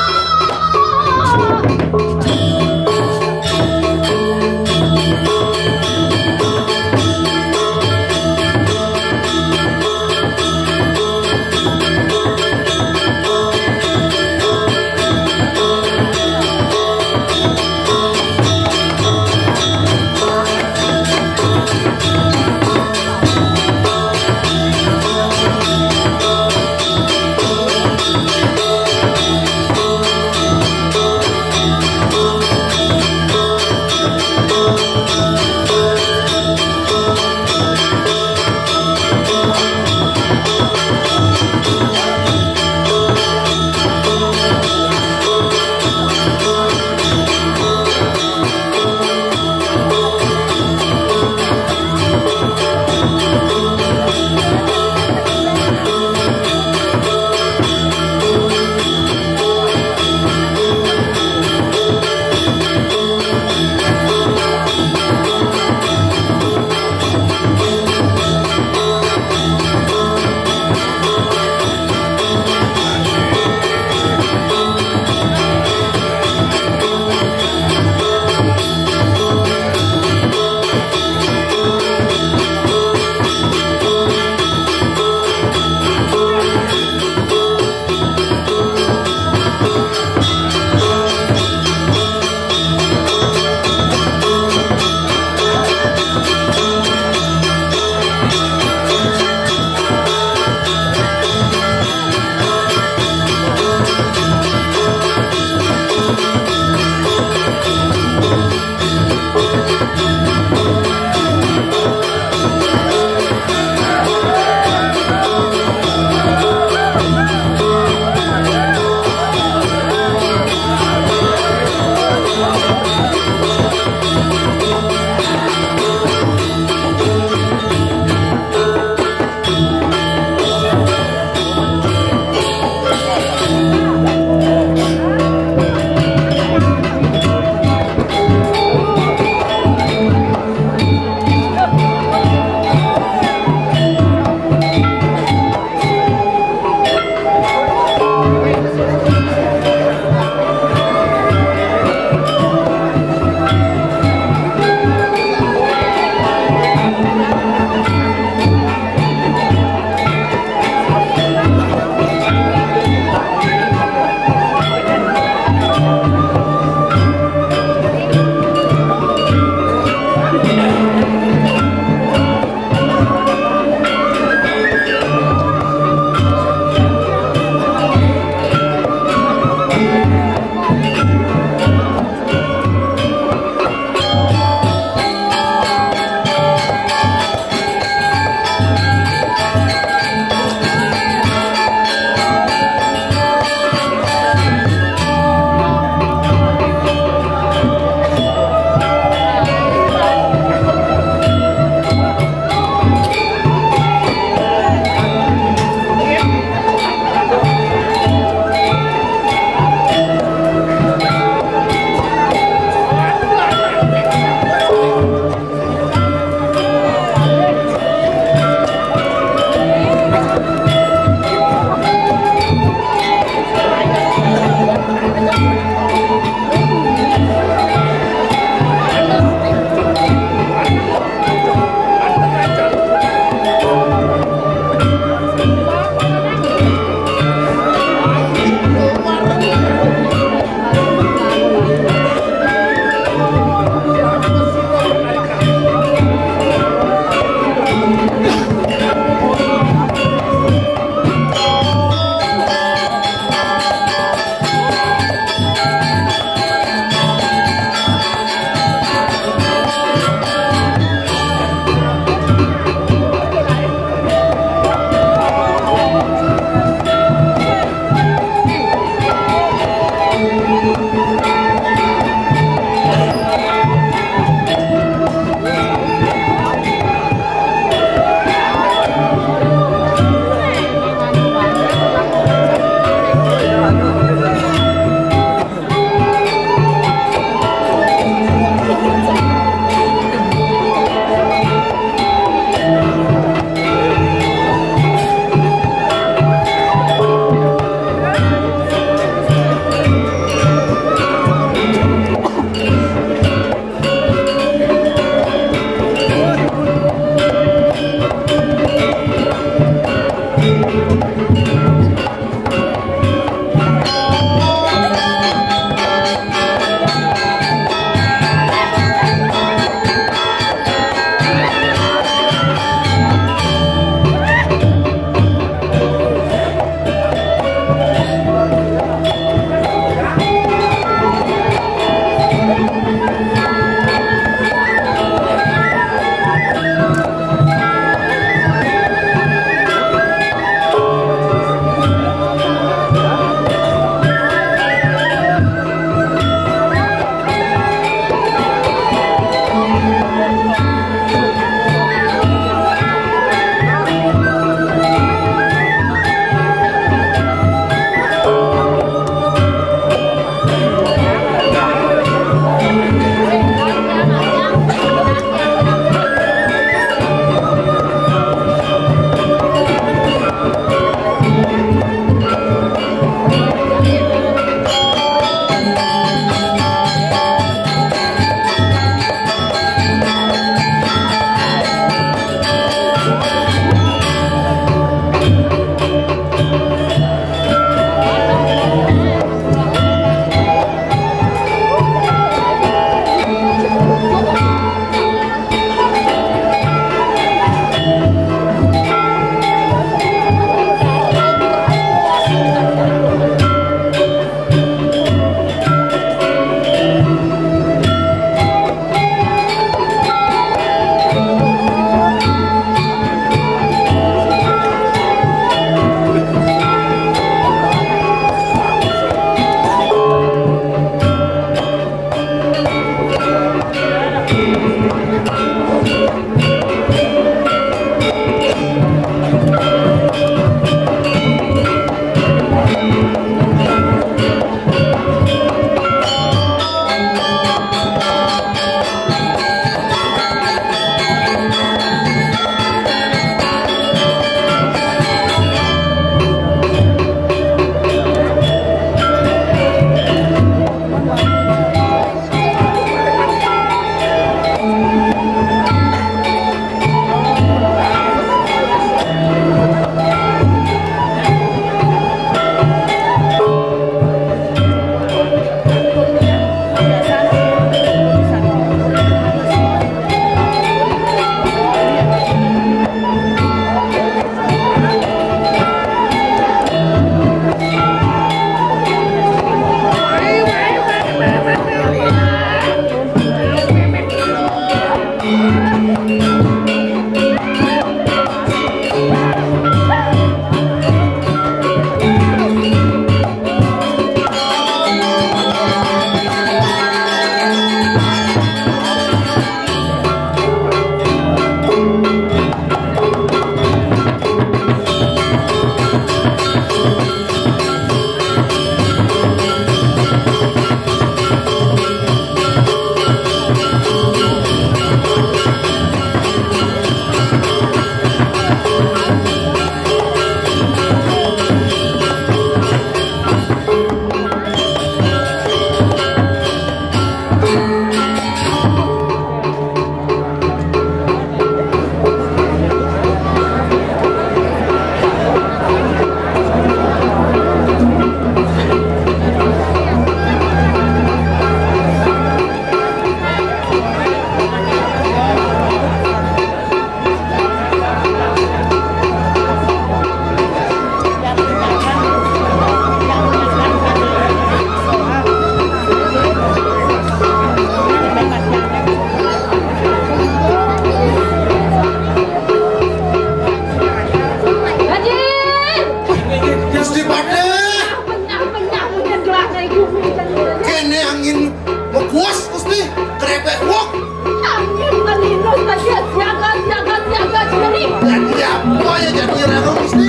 Angin mekuas, Gusti, krepek wok. Angin melinus saja, siaga, siaga, siaga, siaga. Jadi apa ya jadi raro, Gusti?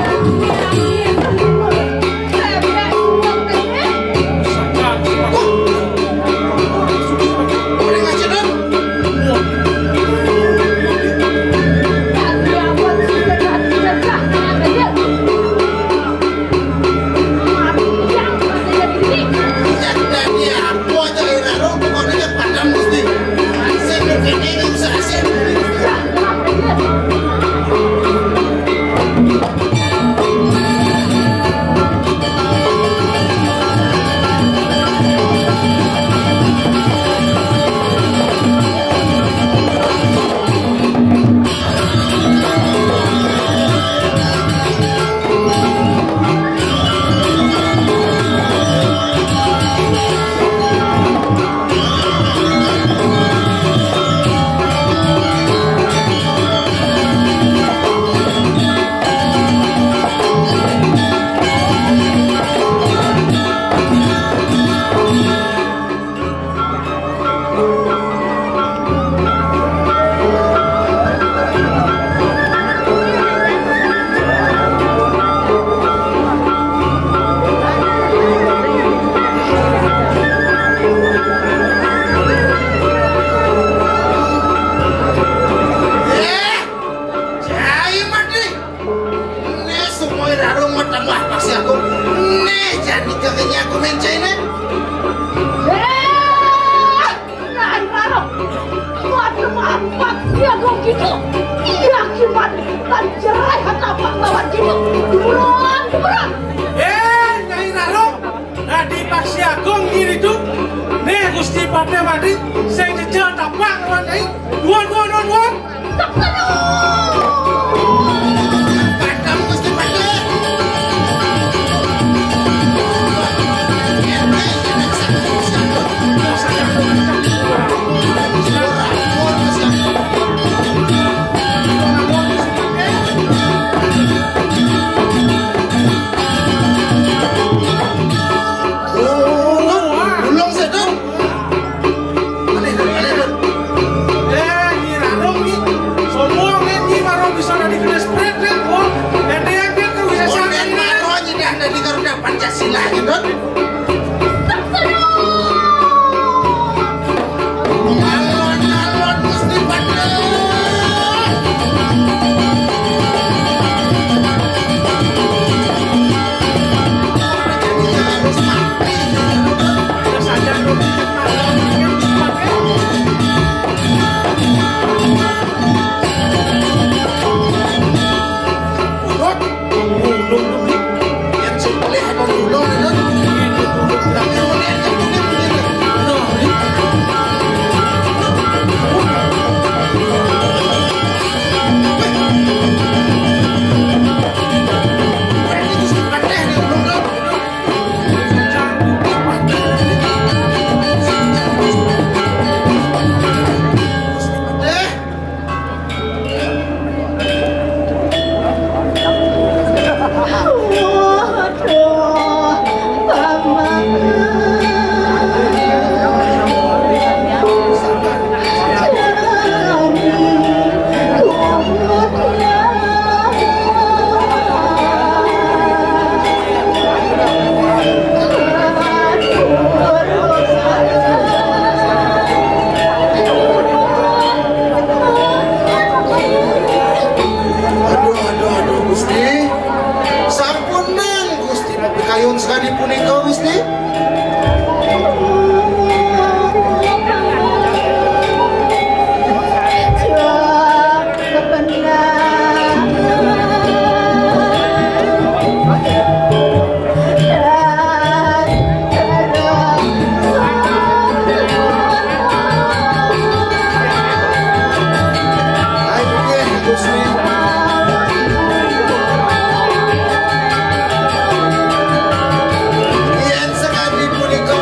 Angin melinus, krepek wok, krepek. Wah. Udah ngaji, Don. Jadi apa sih, siaga, siaga, siaga. Jai mati. Né semua rarung matambah Paksi Agung. Né jani kagenya aku mencai né. Eh, Nyai Rarung. Waduh, Paksi Agung gitu. Iya, gimana? Kan cerai kata Pak lawan gitu. Buruan, buruan. Eh, Nyai Rarung. Dadi Paksi Agung ngiritu. Né Gusti Patih mati sing jejel tapak lawan Nyai. Duan, duan, duan, duan. Ulung sedeng. Aneh, aneh, aneh. Eh, Nyi Rarung, Nyi. Sombong, Nyi. Nyi baru bisa dari kena spread, Nyi. Oh, ente yang dia kan bisa. Sampai Nyi Rarung. Nyi dah dari Garuda Pancasila, gitu. Alon-alon Gusti Patih. Aduh, aduh, aduh, Gusti. Sampunang, Gusti, mapikayun sakadi punika, Gusti. Yen sakadi punika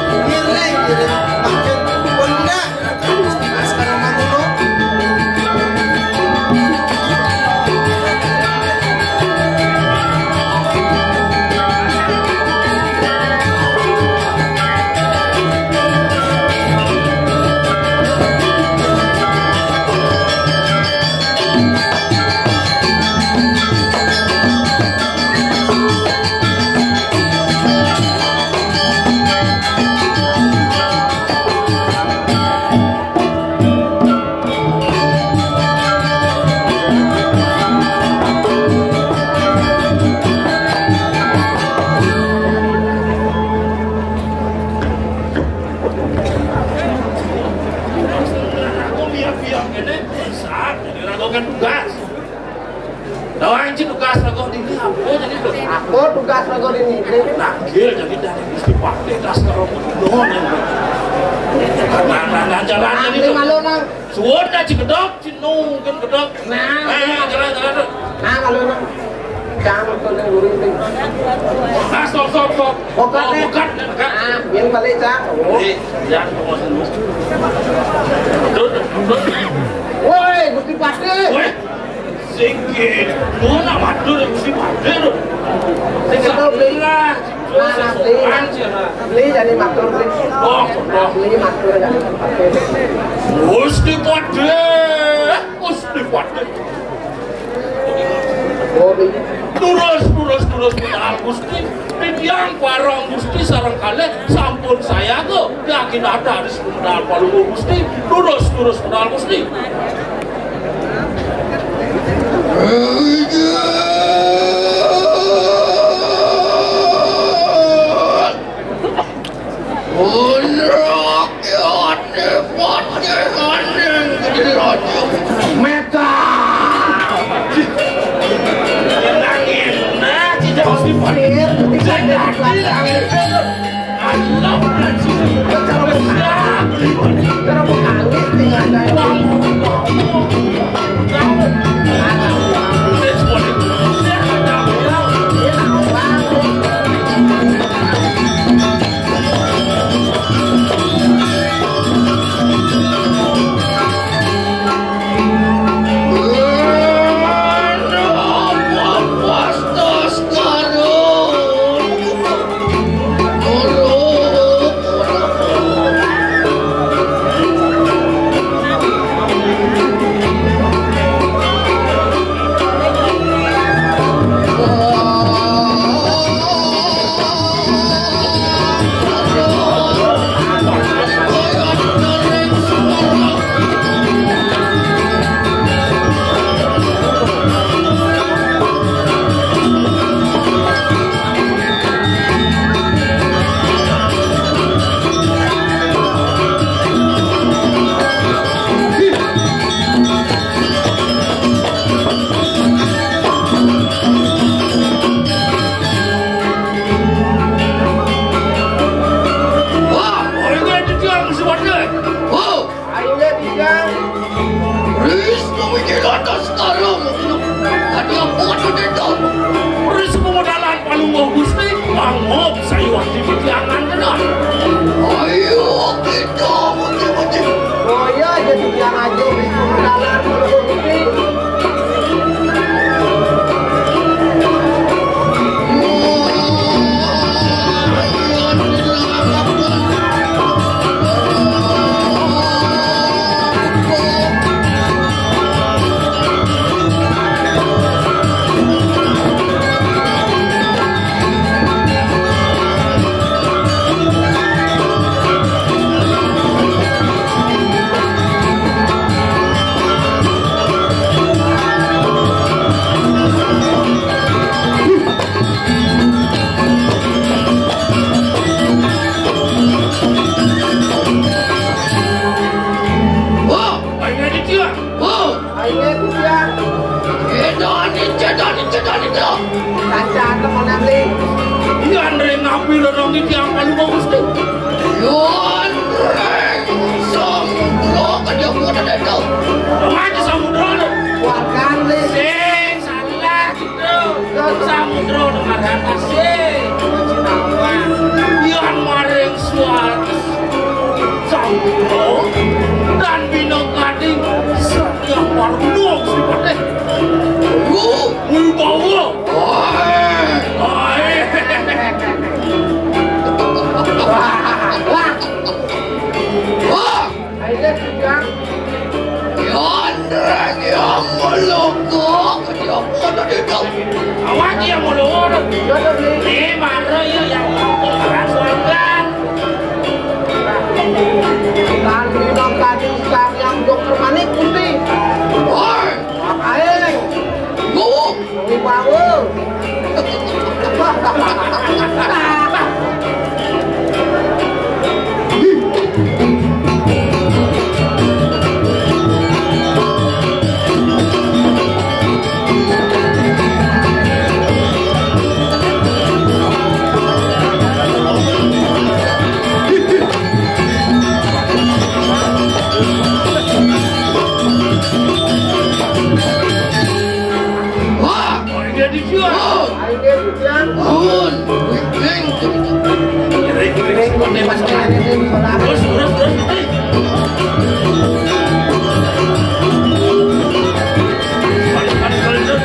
Bil, jadi dari Gusti Patih, das karo nuhun. Nah, nah, nah, jalan. Nah, ini malu, Nang. Suwun, nah, Cigedhog, Cinu, mungkin gedhog. Nah, nah, jalan, jalan. Nah, malu, Nang. Jangan betul yang guru ini. Nah, stop, stop, stop. Bokat, oh, eh. Bokat, bokat. Ah, yang balik, Cang. Oh. Iya, jangan ngomong dulu. Duduk, duduk. Woi, Gusti Patih. Woi. Sing gitu, nak matur Gusti Patih lho. Sing itu beli. Salah. Nah, nanti. Anjir, nah. Beli jadi matur, beli. Oh, nah, oh. Beli matur jadi Patih. Gusti Patih, Gusti Patih. Oh, beli. Terus, terus, terus, benar, Gusti. Titiang parang Gusti sareng kalih sampun sayaga. Yakin ada di sebentar Palungguh Gusti. Terus, terus, benar, Gusti. Meta. Nangis, nah, tidak usah. Tidak, tidak. Wah, ora kaya dadi musuh wadah. Wow. Ayo, ya, tiga. Ris, kamu ini lantas sekarang. Tadi aku ada dendam. Ris, pemodalan Palungguh Gusti, mangop, saya wajib jangan kena. Ayo, kita mungkin-mungkin. Oh, iya, jadi yang aja, Ris, pemodalan Palungguh Gusti. Wah, ayo, Ditya. Wah, ayo, Ditya. Edan, Ditya, Ditya, Ditya. Kaca, teman, Amli. Yan ring napi lorong Ditya, Palungguh Gusti? Yan ring samudra, kaya kuda dendam. Maju samudra, lho. Wakan, Li. Sing salah. Samudra Marang Asih, Cinawa, yan maring suarga Samudra, dan bina kadi Setia Waruna Sripatih. Wibawa. Ae. Ae. Wah. Ayo, Jang. Yandra, ya, meloko, ya, pada dito. Awas, ya, meloko. Ni, mara, ya, yang meloko, mara, suarga. Kan, ni, bang, tadi, Sang Yang Dokter Manik, Gusti. Woi. Ayo. Yuk. Wibawa. Bangun. Terus, terus, terus. Balik, balik, balik, terus.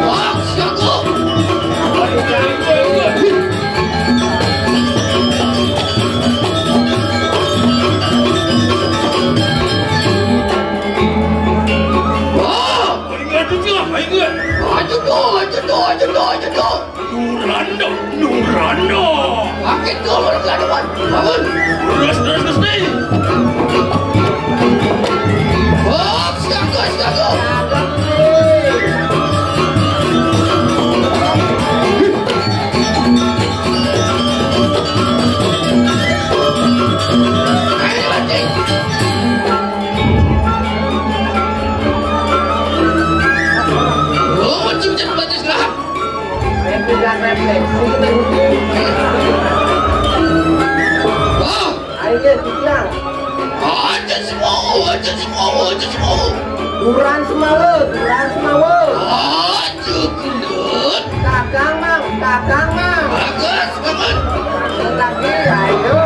Wah, siap, kok. Balik, balik, balik, balik. Wah! Ayo, ayo, ayo, ayo. Ayo, ayo, ayo, ayo, ayo. Nuranda, Nuranda. Pakai turun ke depan. Bangun. Terus, terus, Gusti. Hop, siap, Gus, siap, Gus. Ayo, Gusti. Oh, cicit batis lah. Ayo, tidak refleksi, kita. Oh. Ayo, guys, bilang. Aja semua, aja semua, aja semua. Duran semua, duran semua. Aja gelut. Kakang, Mang, kakang, Mang. Bagus. Lagi, ayo.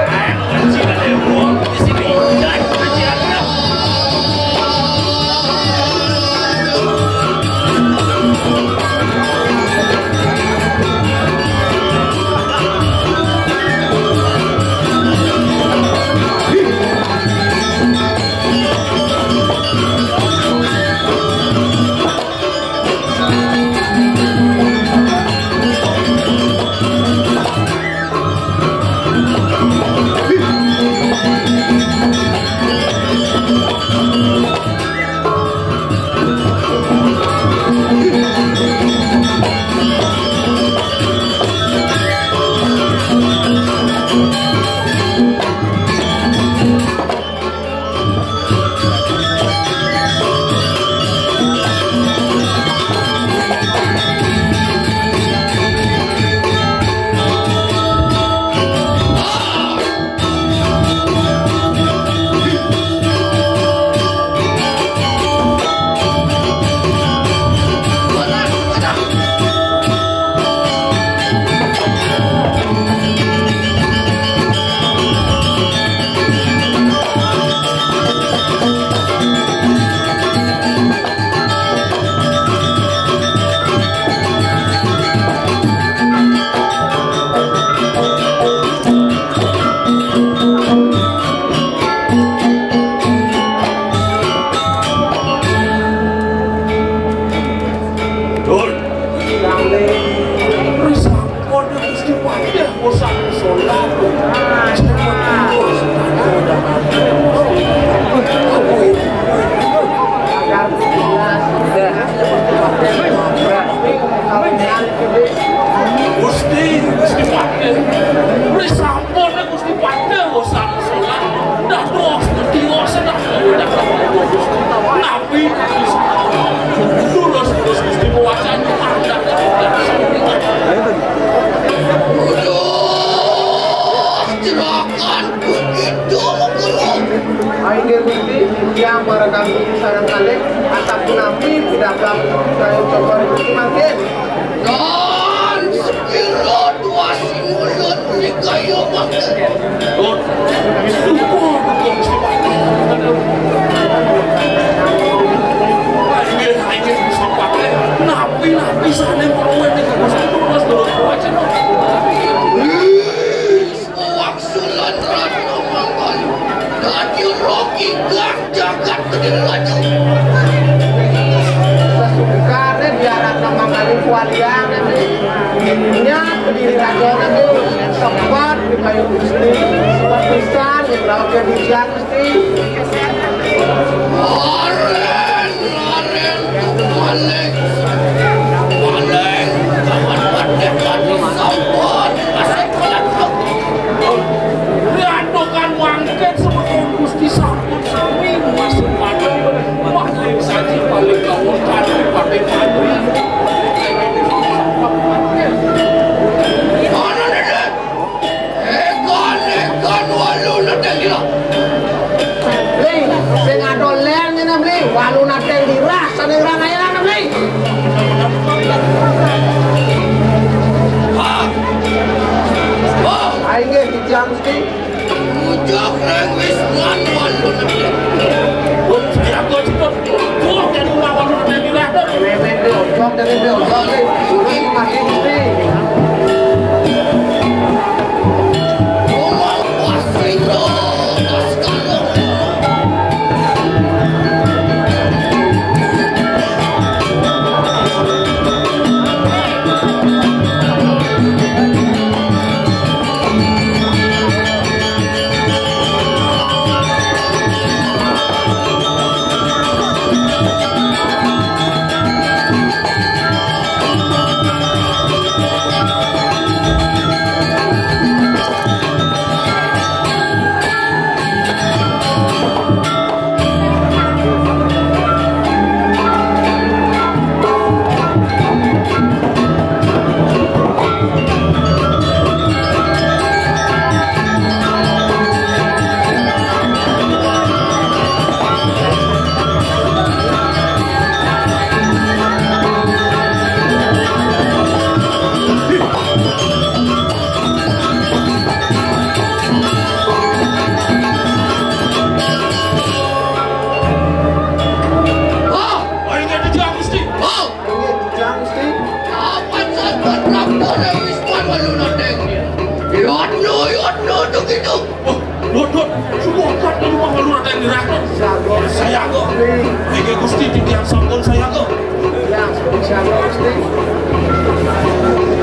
Dul. Sampun Gusti Patih, bosan sholat. Gusti, Gusti Patih. Wis sampun Gusti Patih, bosan sholat. Dah terus, terus, dah terus. Nabi, terus, terus Gusti mewacana, dah, dah, dah. Aduh, juragan begitu menggerak. Inggih Gusti, titiang para kami sareng kalih, asapun napi pidabdab saya coba rezeki mangkin. Dan sekira dua sinulan nikaya mangkin. Duh, duh, duh, Gusti Patih. Inggih, inggih, Gusti Patih. Napi, napi sané mawon nika Gusti, terus, terus, wacana. Wis, wangsulan Ratu Manggala. Dadi rogi kang jagat Kediri Raja. Sesungkane biaran Manggala kualian, nya Kediri Raja, sempat di kayu Gusti, sempat pisan, ya, lawan dia hujan. Laren, laren, maling. Maling, kawan wadé tadi sampun. Asik banget. Ratu kan mangkin semeton Gusti sampun sami, Mas Padang. Wah, saji paling kawutan, paling mandi. Mana, Dédé? Ekan, ekan, walu neteng gila. Bli, sing ada lén ngene, Bli. Walu neteng dirah, sané ngrang ayenan, Bli. Ayo, Gusti. Ayo, Gusti. Apan sampun Prabu Dewi Swan walu nandeng. Yotno, yotno, tukituk. Oh, Dot, Dot. Subuh kat di rumah walu nandeng di rakyat. Sayaga. Inggih, Gusti, titiang sampun sayaga. Ya, sampun sayaga, Gusti.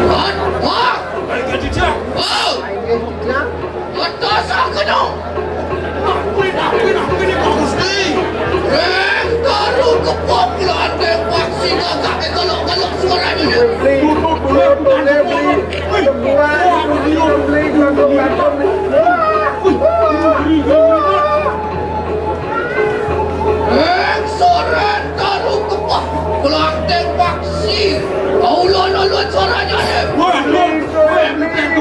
Dot, wah. Ayo, Gusti. Oh. Ayo, Gusti. Kata sakeno. Pinah, pinah, pinah, Pak Gusti. Reng taru kepok lanteng paksi gagak kelok-kelok suaranya. Beli, beli, beli, beli. Sebuah, beli, beli, beli. Reng soren taru kepok lanteng paksi. Kau lon-lon suaranya, Dek. Wah, Dek. Wah, Dek.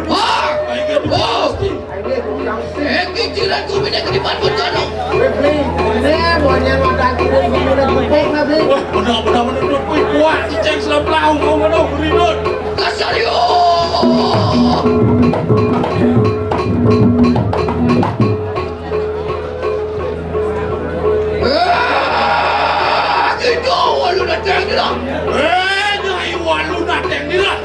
Wah, wah. Eh, kicilan ku bini kedipan bencana. Wah, benar-benar menurut ku kuat cicing selam pelau mau mana, Rinut. Kasar yo. Eh, kita walu nateng dira. Eh, nyai walu nateng dira.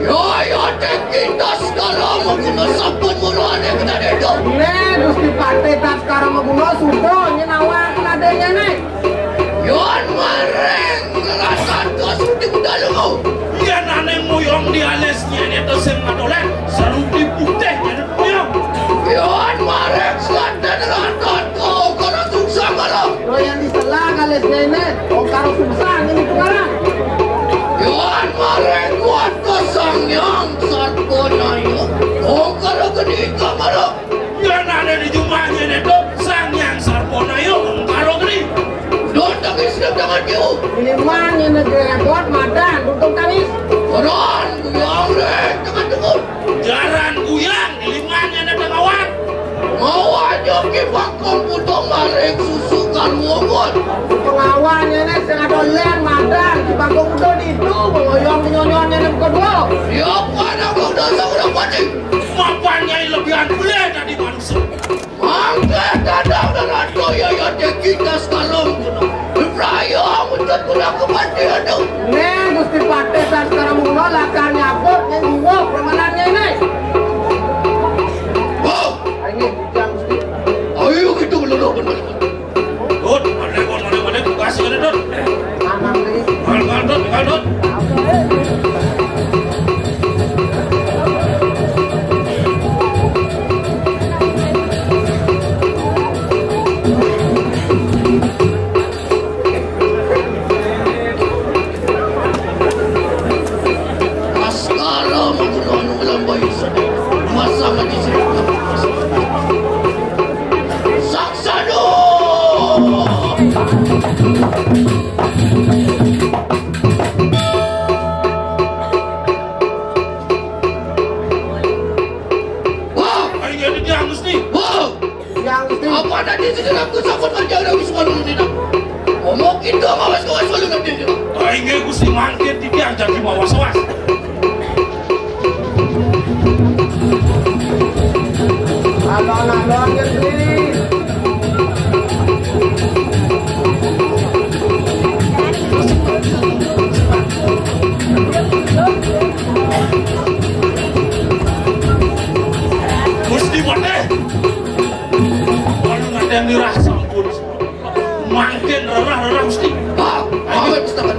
Yo, yo, teng kita sekarang mau kena sampun mula ada kita dedo. Nih, Gusti Patih tak sekarang mau guna sudah, ini nawar kena adanya nih. Yon mareng ngerasan kau seperti kuda lungo. Yan ane moyong di alis nyene to sing matoleh, serupi putih nyene moyong. Yon mareng selaten raton kau karo sungsang karo. Lo yang diselang alis nyene, kau karo sungsang ini sekarang. Yon mareng kuat kau sang yang sarpona yo, kau karo geni kau karo. Yan ane di jumah nyene to, Sang Hyang Sarpona yo, karo geni. Don tak islam tangan kau. Ini mah nyene ke repot madan, untung tangis. Koron, guyang rek, tangan tukun. Jaran guyang, iliman nyene tengawat. Mau aja ki bakong putong marek susu karuongon. Pengawan nyene sing ada len madan, di bakong udah di itu, mengoyong nyonyon nyene kedua. Siapa nak kau dah seorang mati? Mapan nyai lebihan boleh tadi manusia. Mangke dadang dan ratu ya, ya, dek kita sekarang kena. Raya mencet kena kematian tu. Nih, Gusti Patih dan sekarang mula lakar nyabut, nih, iwo, permainannya ini. Wow. Ayo, kita melulu, bener. Dut, ada, ada, ada, ada, kasih ada, Dut. Mal, mal, Dut, mal, Dut. Askara menggunakan ulang bayi sedih. Masa ngaji sedih. Saksana! Wah! Ayo, dia Gusti. Wah! Yang Gusti. Apa tadi segenap kesakut aja ada wis malu ini, nak? Ngomong kita ngawas-ngawas malu nanti, nak. Ayo, Gusti, mangkir di tiang jadi mawas-was. Alon-alon, Gusti. Mangkin rerah-rerah mesti. Ah, ah, mesti.